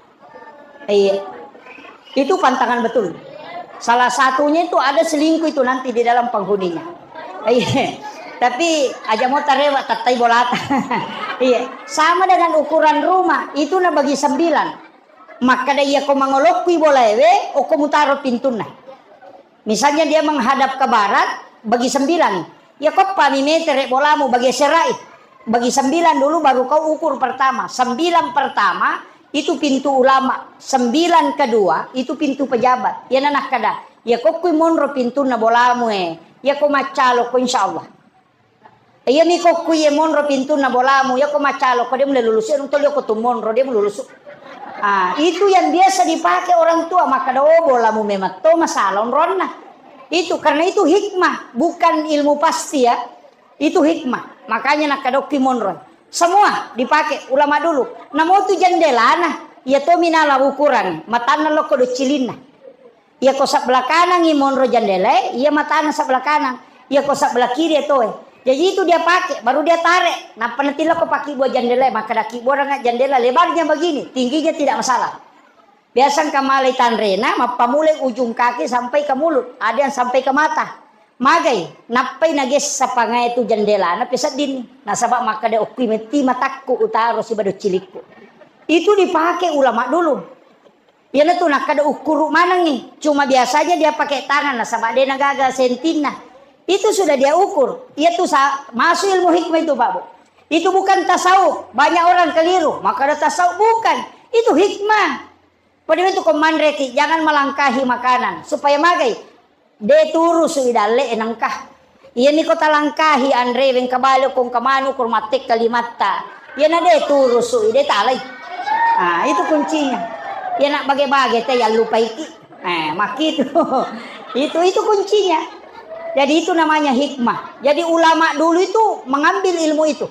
Iya. Itu pantangan betul. Salah satunya itu ada selingkuh itu nanti di dalam penghuninya. Iya. Tapi aja mau tarewa, tattai bolata. Iya. Sama dengan ukuran rumah, itu na bagi sembilan. Makkeda iya ko mangolokkui bolaewe, oko mutaro pintunna. Misalnya dia menghadap ke barat, bagi sembilan. Ya, koppa mi metere bolamu, bagi serai. Bagi sembilan dulu, baru kau ukur pertama. Sembilan pertama, itu pintu ulama. Sembilan kedua, itu pintu pejabat. Ya, nanak kada. Ya, kokkui monro pintunna bolamu, eh. Ya, ko maccalo ko, insya Allah. Iya mi kokku iye monro pintunna bolamu, iya ko macalo ko dia mulai lulus, iya tolio ko tu monro dia mulai lulus. Ah, itu yang biasa dipakai orang tua, maka do bolamu memang to masalah onronna. Itu karena itu hikmah, bukan ilmu pasti ya. Itu hikmah. Makanya nakadokki monro. Semua dipakai ulama dulu. Namo tu jendelana, iya to minala ukuran, matanna lokko do cilinna. Iya ko sebelah kanangngi monro jendelae, iya matana sebelah kanang. Iya ko sebelah kiri etoe. Jadi itu dia pakai, baru dia tarik. Nappa natilla ko pakkibua jendelae, makkeda kibbuareng jendela lebarnya begini, tingginya tidak masalah. Biasa engka malai tanrena, mappamulai ujung kaki sampai ke mulut, ada yang sampai ke mata. Magai, nappai nagessa pangae tu jendelana peseddinni. Nasaba makkeda okkui metti matakku utaro sibado cilikku. Itu dipakai ulama dulu. Iyanatu nakkeda ukkuru manengngi. Cuma biasanya dia pakai tangan nasaba de nagaga sentinna. Itu sudah dia ukur. Iyatu sa-, masuk ilmu hikmah itu, Pak Bu. Itu bukan tasawuf. Banyak orang keliru. Makkeda tasawuf bukan. Itu hikmah. Pada itu ko manreki, jangan melangkahi makanan. Supaya magai. De turusu i dalle e nengka. Iyami ko talangkahi anre wengka bale ko engka manu ko mattekka limatta. Iyana de turusu i de talai. Ah, itu kuncinya. Iyana bage-bage te yallupaiki. Eh, makkitu. Itu itu kuncinya. Jadi itu namanya hikmah. Jadi ulama dulu itu mengambil ilmu itu.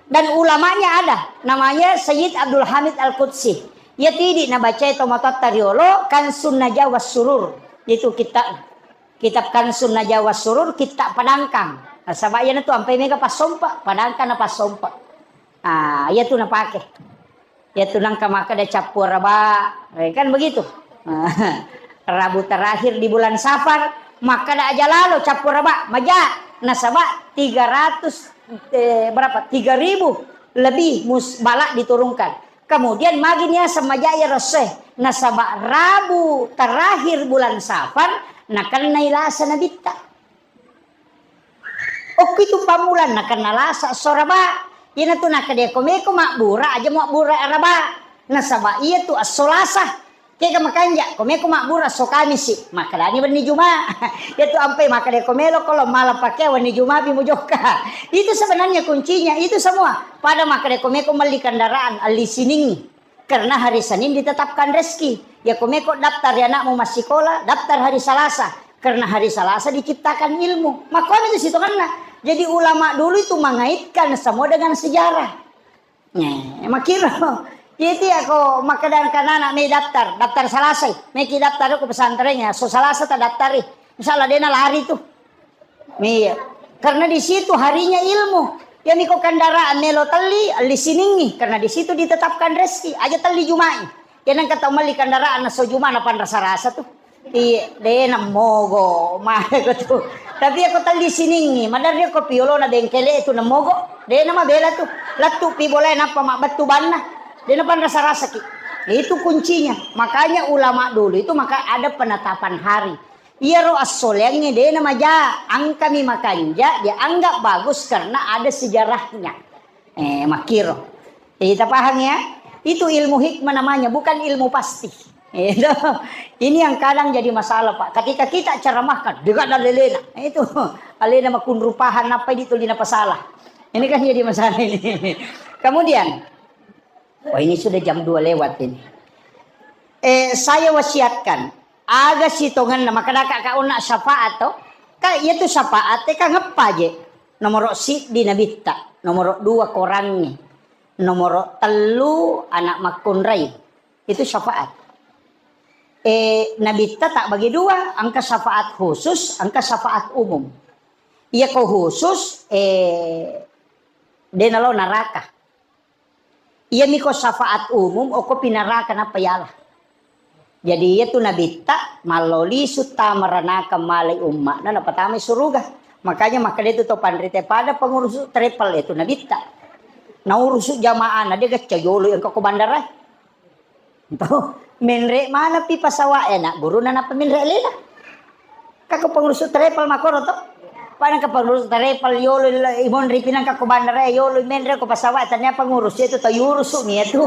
Dan ulamanya ada, namanya Sayyid Abdul Hamid Al-Qudsi. Iya tidi nabacai tomatoatta riolo, Kansun Najah was Surur. Itu kitab, kitab Kansun Najah was Surur, kitab Padangkang. Nasaba iyana tu ampai mega passompa, Padangkang na passompa. Ah, iya tu napake. Iya tu nangka makkeda cappu araba, eh, kan begitu. Rabu terakhir di bulan Safar, makkeda aja lalo cappu araba, maja, nasaba tiga ratus, eh, berapa? Tiga ribu lebih mus-, balak diturunkan. Kemudian magi niaseng maja iya ressoe, nasaba Rabu terakhir bulan Safar, nakennai lasa nabitta. Okko itu pammulang nakenna lasa esso araba. Iyanatu nakkeda ko meko mabbura aja mabbura araba. Nasaba iyatu esso lasa. Kega makanja, ko meko mabbura esso kamisi, makkedani wenni juma. Iyatu ampai makkeda ko melo ko lo malam pakai wenni juma pi mujokka. Itu sebenarnya kuncinya, itu semua. Pada makkeda ko meko melli kendaraan, alli siningi. Karena hari Senin ditetapkan rezeki. Ya, ko meko daftar ya anakmu massikola, daftar hari Selasa. Karena hari Selasa diciptakan ilmu. Makkuami tu sitongenna. Jadi ulama dulu itu mengaitkan semua dengan sejarah. Nah, makkiro. Jadi ya ko makkeda anak me daftar, daftar Selasa. Meki daftar ko pesantren ya, so Selasa tak daftari. Misalnya dia lari tuh. Iya. Karena di situ harinya ilmu. Iyami ko kendaraan melo telli, alli siningi. Karena di situ ditetapkan rezeki. Aja telli Jumai. Iya nang kata melli kendaraan naso Juma na panrasa-rasa tu. Iya, de na mogo. Mare ko tu. Tapi ako telli siningi, madarri ko piolo na bengkele tu na mogo. De na mabela tu. Lettu pi bola nappa mabbettu banna. De na panrasa-rasa ki. Itu kuncinya. Makanya ulama dulu itu maka ada penetapan hari. Iyaro assoleangnge de namaja, engkami makanja, dianggap bagus karena ada sejarahnya. Eh, makkiro. Jadi, kita paham ya? Itu ilmu hikmah namanya, bukan ilmu pasti. Itu. Ini yang kadang jadi masalah, Pak. Ketika kita ceramahkan, dekat dan lelena. Itu. Alena makunrupahan, apa itu lina pasalah. Ini kan jadi masalah ini. Kemudian, oh, ini sudah jam dua lewat ini. Eh, saya wasiatkan, aga sitongenna, makkedaka ka onna syafaat to? Ka iya tu syafaat e ka ngeppa je. Nomoro siddi nabitta, nomoro dua korangnge, nomoro tellu anak makkunrai. Itu syafaat. Eh, nabitta tak bagi dua, engka syafaat khusus, engka syafaat umum. Iya ko khusus, eh, de nalo naraka. Iyami ko syafaat umum, okko pinaraka nappa yala. Jadi, iya tu nabitta, mallo lisu tama ranaka malai umma'na, napatamai suruga. Makanya, makkeda tu to panrita, pada pengurusu travel itu nabitta. Naurusu jamaah, na de gacca yolo engka ko bandara. Tuh, menre mana pi pesawat, eh, nak guru na nappa menre lela. Ka ko pengurus travel makkoro to. Pada ka pengurus travel yolo imonri pinang ka ko bandara yolo menre ko pesawat tania pengurus itu to yurusu mi itu.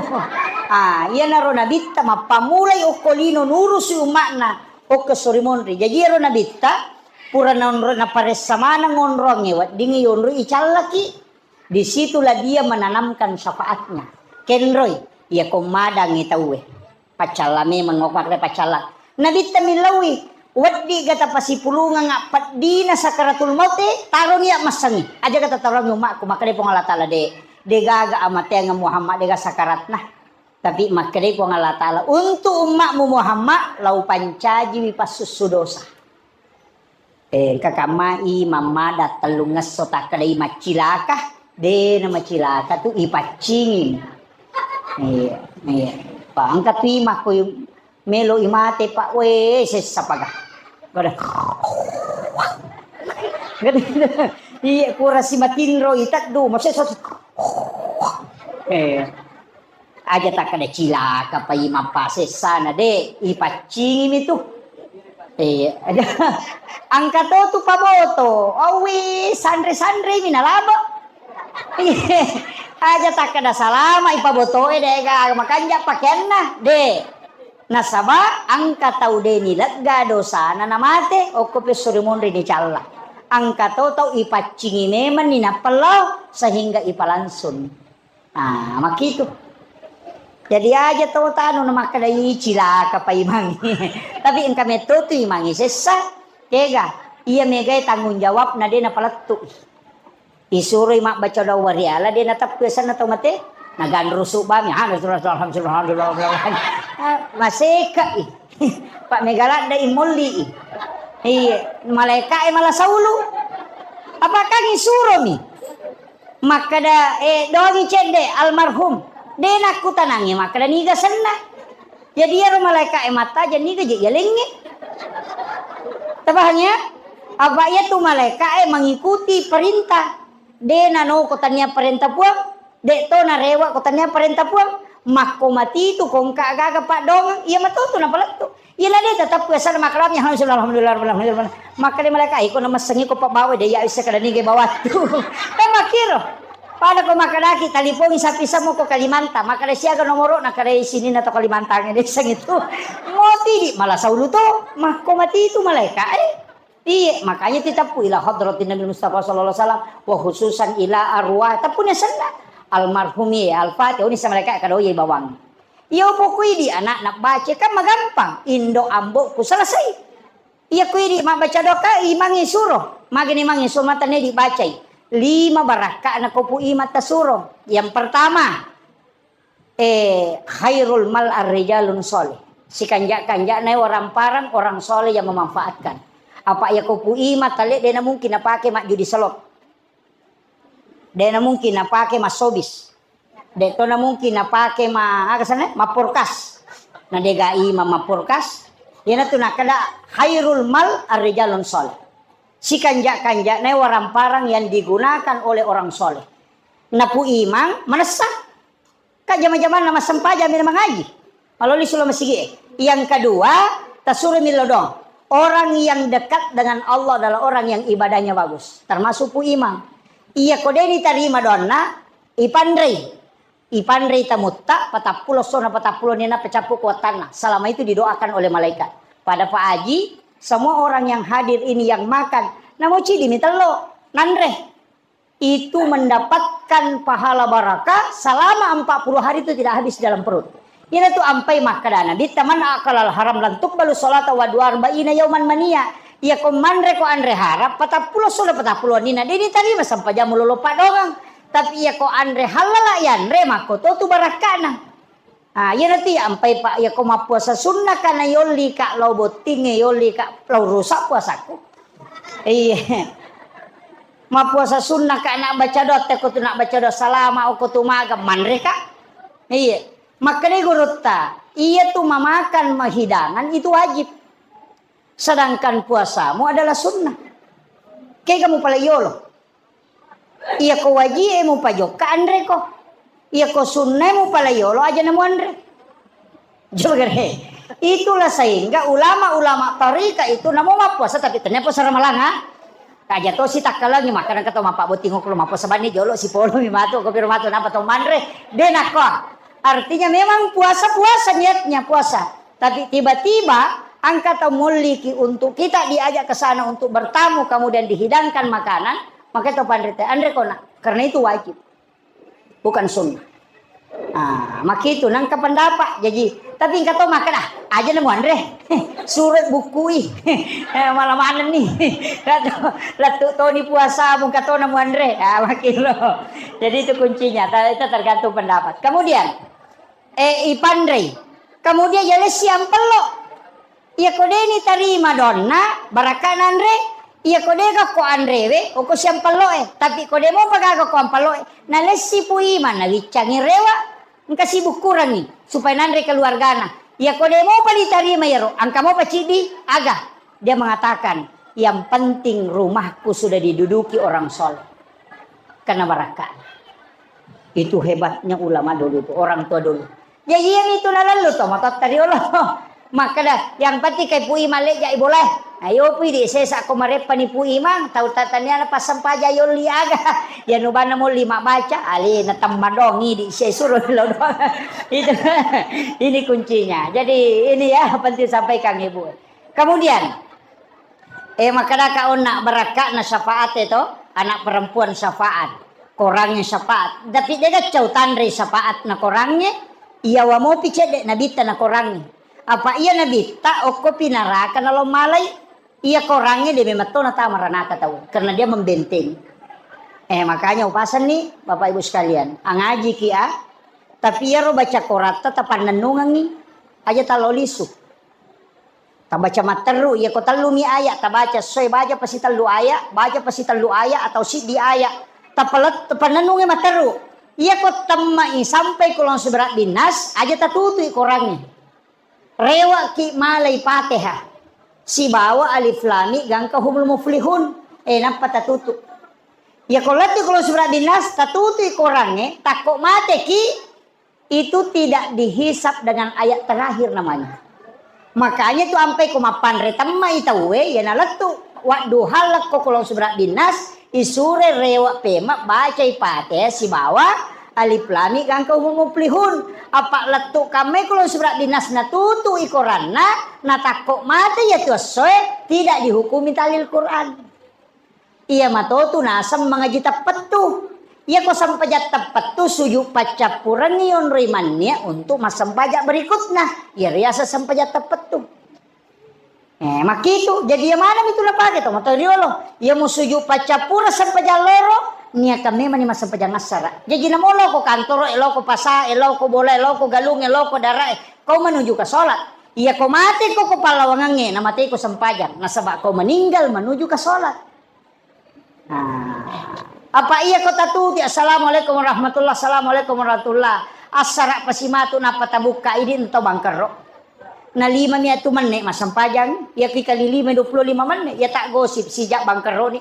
Ah, iya naro nabitta mappamulai okko lino nurusu umma'na okko sori monri. Jadi iyaro nabitta pura naonro naparessa maneng onrongnge weddingngi yonroi icallaki. Di situlah dia menanamkan syafaatnya. Kenroi, iya ko madangngi tauwe. Paccalla memeng, okko makkeda paccalla. Nabitta millauwi, weddi ga tapasipulungeng appeddina sakaratul maute, taroni iya massengi. Aja ga tatarongi umma'ku, makkeda Puang Allah Taala, de, de gaga amateangeng Muhammad, de ga sakaratna. Tapi makkedai Puang Allah Ta'ala, "Untuk ummakmu Muhammad, lau pancajiwi passussu dosa." Eh, engka kammai mammada tellungngesso takkedai maccilaka, de na macilaka tu ipaccingi. Iya, iya. Pa engka tu imakko melo imate, Pak, we, sessa paga. Pada. Iya, kurasi matinro iteddu, masessa. Eh. Aja takkeda cilaka pai mappasessana, de, ipaccingimi tu. Eh, aja. Engka to tu paboto, owi sanre-sanremi nalabo. Aja takkeda salama ipabotoe, de ga makanja pakeanna, de. Nasaba engka tau de nilegga dosana namate, okko pesso rimonri nicalla. Engka to tau ipaccingi memenni nappellao sehingga ipalangsung. Ah, makkitu. Jadi aja to tanu na makkeda, "Ih, cilaka pa imangi." Tapi engka metto tu imangi sessa, kega? Iya megae tanggung jawabna de napalettu. Isuroi mabbaca doa wariala de nateppu asenna tau mate. Naganrusu bami, ha, alhamdulillah, alhamdulillah, alhamdulillah. Ah, maseka i. Pak mega ladde i molli i. Iya, malaika e mala saulu. Apakah isuromi? Makkeda, eh, dongi cedde almarhum. De nakkutanangi makkeda niga senna. Jadi iyaro malaika e mattaja niga je yalengnge. Tapahang ya? Apa iya tu malaika e mengikuti perintah. De nano ko tania perintah Puang, de to narewa ko tania perintah Puang. Makko mati tu kongka gaga paddongeng, iya matu tu napalettu. Iya na de tetap biasa makalami, alhamdulillah, alhamdulillah, alhamdulillah. Makkeda malaika, "Iko namessengi ko pabbawa de ya bisa kada nige bawattu." Eh, makkiro. Pada ko makkedaki talipongi sapi semua ko Kalimantan, makkeda siaga nomoro, nakkeda sini na to Kalimantan desa itu. Moti di malah saulu to, makko mati itu malaika, eh. Iya, makanya titappu ila hadratin Nabi Mustafa sallallahu alaihi wasallam, wa khususan ila arwah, tappuni senna almarhum ya Al-Fatihah, ini sama mereka kada iya bawang. Iya pokoi di anak nak baca kan magampang, indo ambokku selesai. Iya kui di mabbaca doa, imangi suro, magini mangi suro mata ne dibacai. Lima barakka na kopu imat tasuro. Yang pertama, eh, khairul mal ar-rijalun soleh. Sikanja-kanjana orang parang, orang soleh yang memanfaatkan. Apa ya kopu ima tale dena mungkin napake majjudi selot. Dena mungkin napake masobis. De tona mungkin napake ma, aga sana, maporkas. Na dega ima maporkas. Yana tu nakada khairul mal ar-rijalun soleh. Sikanja-kanjana orang parang yang digunakan oleh orang soleh. Napu imang manessa. Ka jama-jamanna massempajang mi mangaji. Maloli sula masigi e. Yang kedua, tasuro millo doang. Orang yang dekat dengan Allah adalah orang yang ibadahnya bagus. Termasuk pu imang. Iya ko deni tarima doanna, ipanrei. Ipanrei tamutta, patappulo sona patappulo nina pecappu kuatanna. Selama itu didoakan oleh malaikat. Pada Pak Haji, semua orang yang hadir ini yang makan, namo cidi mi tello, nanre. Itu mendapatkan pahala barakah selama empat puluh hari itu tidak habis dalam perut. Ina tu ampai makkadana, "Bitta man akalal haram lan tuqbalu salata wa dua arba'ina yauman mania." Iya ko manre ko anre harap, patappulo solo patappulo nina, deni tarima sampajang mulolo padongang. Tapi iya ko anre halala yanre, makko to tu barakkana. Ah, iyana tu ampai, Pak, iya ko mappuasa sunna ka na yolli ka lao bottingnge, yolli ka lao rusak puasaku. Iya. Mappuasa sunna ka na baca doa, te ko tu na baca doa salama, oko tu maga manre ka. Iya. Makkeda gurutta, iya tu memakan hidangan itu wajib. Sedangkan puasamu adalah sunnah. Kega mupala yolo. Iya ko wajie mupajokka anre ko. Iya ko sunnae mupala yolo aja namu anre. Jogere. Itulah sehingga ulama-ulama tarika itu namo mappuasa tapi tanya puasa Ramalang, ha? Kaja to si takkalangi makan kata mapa botting ko mappuasa bani jolo si polo mi matu ko piro matu napa to manre. De nakko. Artinya memang puasa-puasa niatnya puasa. Tapi tiba-tiba engka tau mulliki untuk kita diajak ke sana untuk bertamu, kemudian dihidangkan makanan, maka itu panrita, anre kona. Karena itu wajib. Bukan sunnah. Ah, makitu nangka pendapat. Jadi, tapi engka to maka dah, aja nemu anre. Surat bukui. Eh, malah mana nih? Latu, latu toni puasa, mungka to nemu anre. Ah, makin lo. Jadi itu kuncinya. Ta-, itu tergantung pendapat. Kemudian, Eh, ipanrei. Kemudian yalessi ampello. Iyako de' nitarima donna, barakka'na anre. Iyako de' gakko anrewe, oko siampello'e. Tapi ko de' mopa gaga ko ampello'e, nalessi Pu Imang, nawiccangi rewa, engka sibukkurangi supaya nanre keluargana. Iyako de' mopa ditarima iyaro, engka mopa ciddi, aga. Dia mengatakan, yang penting rumahku sudah diduduki orang soleh. Karena barakka. Itu hebatnya ulama dulu itu, orang tua dulu. Jadi yang itu nalallu to, matotta riolo. Makkeda, yang penting kai Pu Imang lejja i bolae. Ayo Pu, idi sesa ko mareppani Pu Imang, tau tatania na passampaja yolli aga. Ya nubanna molli mabbaca, ale na temmadong idi sesuro lo doang. Itu, ini kuncinya. Jadi ini ya penting sampaikan Ibu. Kemudian, eh, makkedaka onna barakka'na syafaat e to, anak perempuan syafaat, korangnge syafaat. Tapi de' gaccau tanre syafaat na korangnge, iya wa mopi cedde nabitta na korangnge. Apa iya nabitta okko pinaraka nalo malai, iya korangnge de' memang to natama ranaka tau, karena dia membentengi. Eh, makanya upasenni Bapak Ibu sekalian, angajiki a, tapi iyaro baca koratta tapannennungengi, aja talo lisu. Tabaca matteru, iya ko tellumi ayat, tabaca soe, baca pasi tellu ayat, baca pasi tellu ayat atau siddi ayat. Tapalet-, tapannennungi matteru. Iya ko temmai sampai kulon surat binas, aja tatutui korangnge. Rewaki malai Fatihah. Sibawa alif lam mim gangka humul muflihun. Eh, nappa tatutu. Iya ko lettu kulon surat binas, tatutui korangnge, takko mateki, itu tidak dihisab dengan ayat terakhir namanya. Makanya tu ampai ko mappanre temmai tauwe, ya nalettu. Wadduha lekko kulon surat binas, isure rewa pema bacai Fatihah sibawa alif lam mim gangka humul muflihun. Apa lettu kammai kulon surat binas natutu i koranna, natakko mate ya tu essoe, tidak dihukumi tahlil Quran. Iya matotu naseng mangaji teppettu. Iya ko sempajang teppettu, sujud paccappurengngi yonroi mannia untuk massempajang berikutna. Iya riaseng sempajang teppettu. Eh, makkitu. Jadi iya maneng itu napake to, matoa riolo. Iya mu sujud paccappureng sempajang loro, niakan memang ni massempajang assara. Jadi namo loko kantoro, eh, loko pasa, eh, loko bola, eh, loko galung, eh, loko dara, eh, kau menuju ke sholat. Iya ko mate ko, ko pallawangangnge, na mate ko sempajang. Nasaba kau meninggal menuju ke sholat. Nah, apa iya ko tatuti, "Assalamualaikum warahmatullah, assalamualaikum warahmatullah." Assara pasimatu nappa tabukka, idi ento bangkerro. Na lima mi atu menne massempajang, iya ki kali lima, dua puluh lima menne, iya tak gosip sijak bangkerro ni.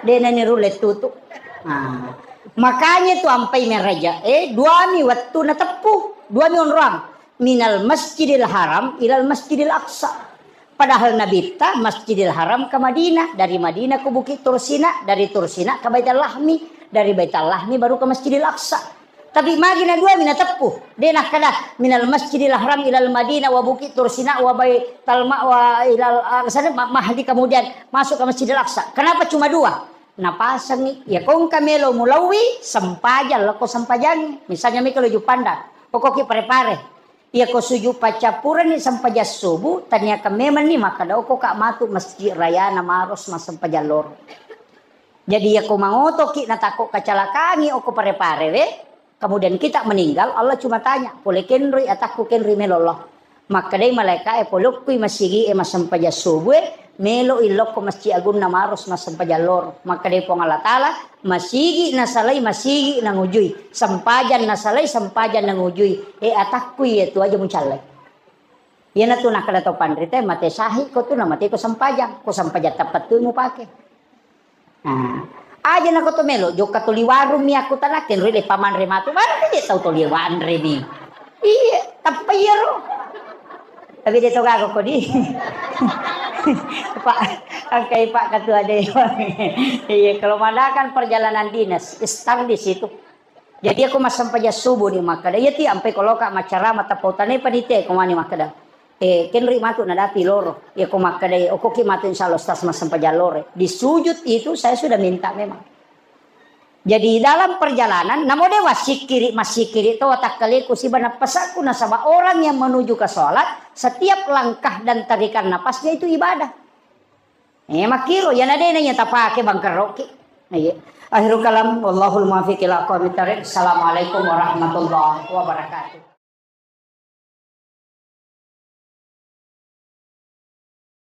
Dena ni rulle tutu. Nah, makanya tu ampai meraja, eh, dua mi wettu na teppu, dua mi onroang. Minal Masjidil Haram ilal Masjidil Aqsa. Padahal Nabitta Masjidil Haram ke Madinah, dari Madinah ke Bukit Tursina, dari Tursina ke Baitul Lahmi, dari Baitul Lahmi baru ke Masjidil Aqsa. Tapi magi na dua mi nateppu. De nakkeda minal Masjidil Haram ilal Madinah wa Bukit Tursina wa Baitul Ma-, wa ilal, ah, sana ma-, Mahdi, kemudian masuk ke Masjidil Aqsa. Kenapa cuma dua? Napasengi, ya kongka melo mulawi sempajang, lako sempajang. Misalnya mika lo Jupanda, pokoki pare-pare. Iyako sujud paccappureng ni sempajang subuh, taniakan memang ni makkeda, "Okko ka matu masjid rayana Maros massempajang loro." Jadi iyako mangotoki natakko kacalakangi okko pare-pare we, kemudian kita meninggal, Allah cuma tanya, "Pole kenroi atakku kenroi melo Allah?" Makkedai malaika e, "Pole okkui masigi e massempajang subuh e, melo illokko masjid agunna Maros massempajang loro." Makkedai Puang Allah Taala, Masigi nasalai, masigi nangujui. Sempajang nasalai, sempajang nangujui. E, atakku iya tu aja mucallai. Iyanatu nakkeda to panrita, mate sahih ko tu, namate ko sempajang. Ko sempajang teppettu mupake. Nah, aja nako to melo, jokka toli warung mi aku tanakken, ri le pamanre matu. Mana kan dia tahu toli wanre ni. Iya, tappa iyaro. Tapi dia toga kok di. Pak, angkai Pak Ketua Dewan. Iya, kalau mengadakan perjalanan dinas, start di situ. Jadi aku massempajang subuh ni makkeda, iya ti ampai koloka maccarama tapau tane panitia ko mani makkeda. Eh, kenri matu nadapi loro. Iya ko makkeda, okkoki matu insya Allah Ustaz massempajang loro. Di sujud itu saya sudah minta memang. Jadi dalam perjalanan, namo de wassikkiri, massikkiri to watakkaleku siba nappasaku, nasaba orang yang menuju ke sholat, setiap langkah dan tarikan napasnya itu ibadah. Eh, makkiro, yana dena iya tapake bangkerroki. Iya. Akhirul kalam, wallahul muwaffiq ila aqwamit thariq. Assalamualaikum warahmatullahi wabarakatuh.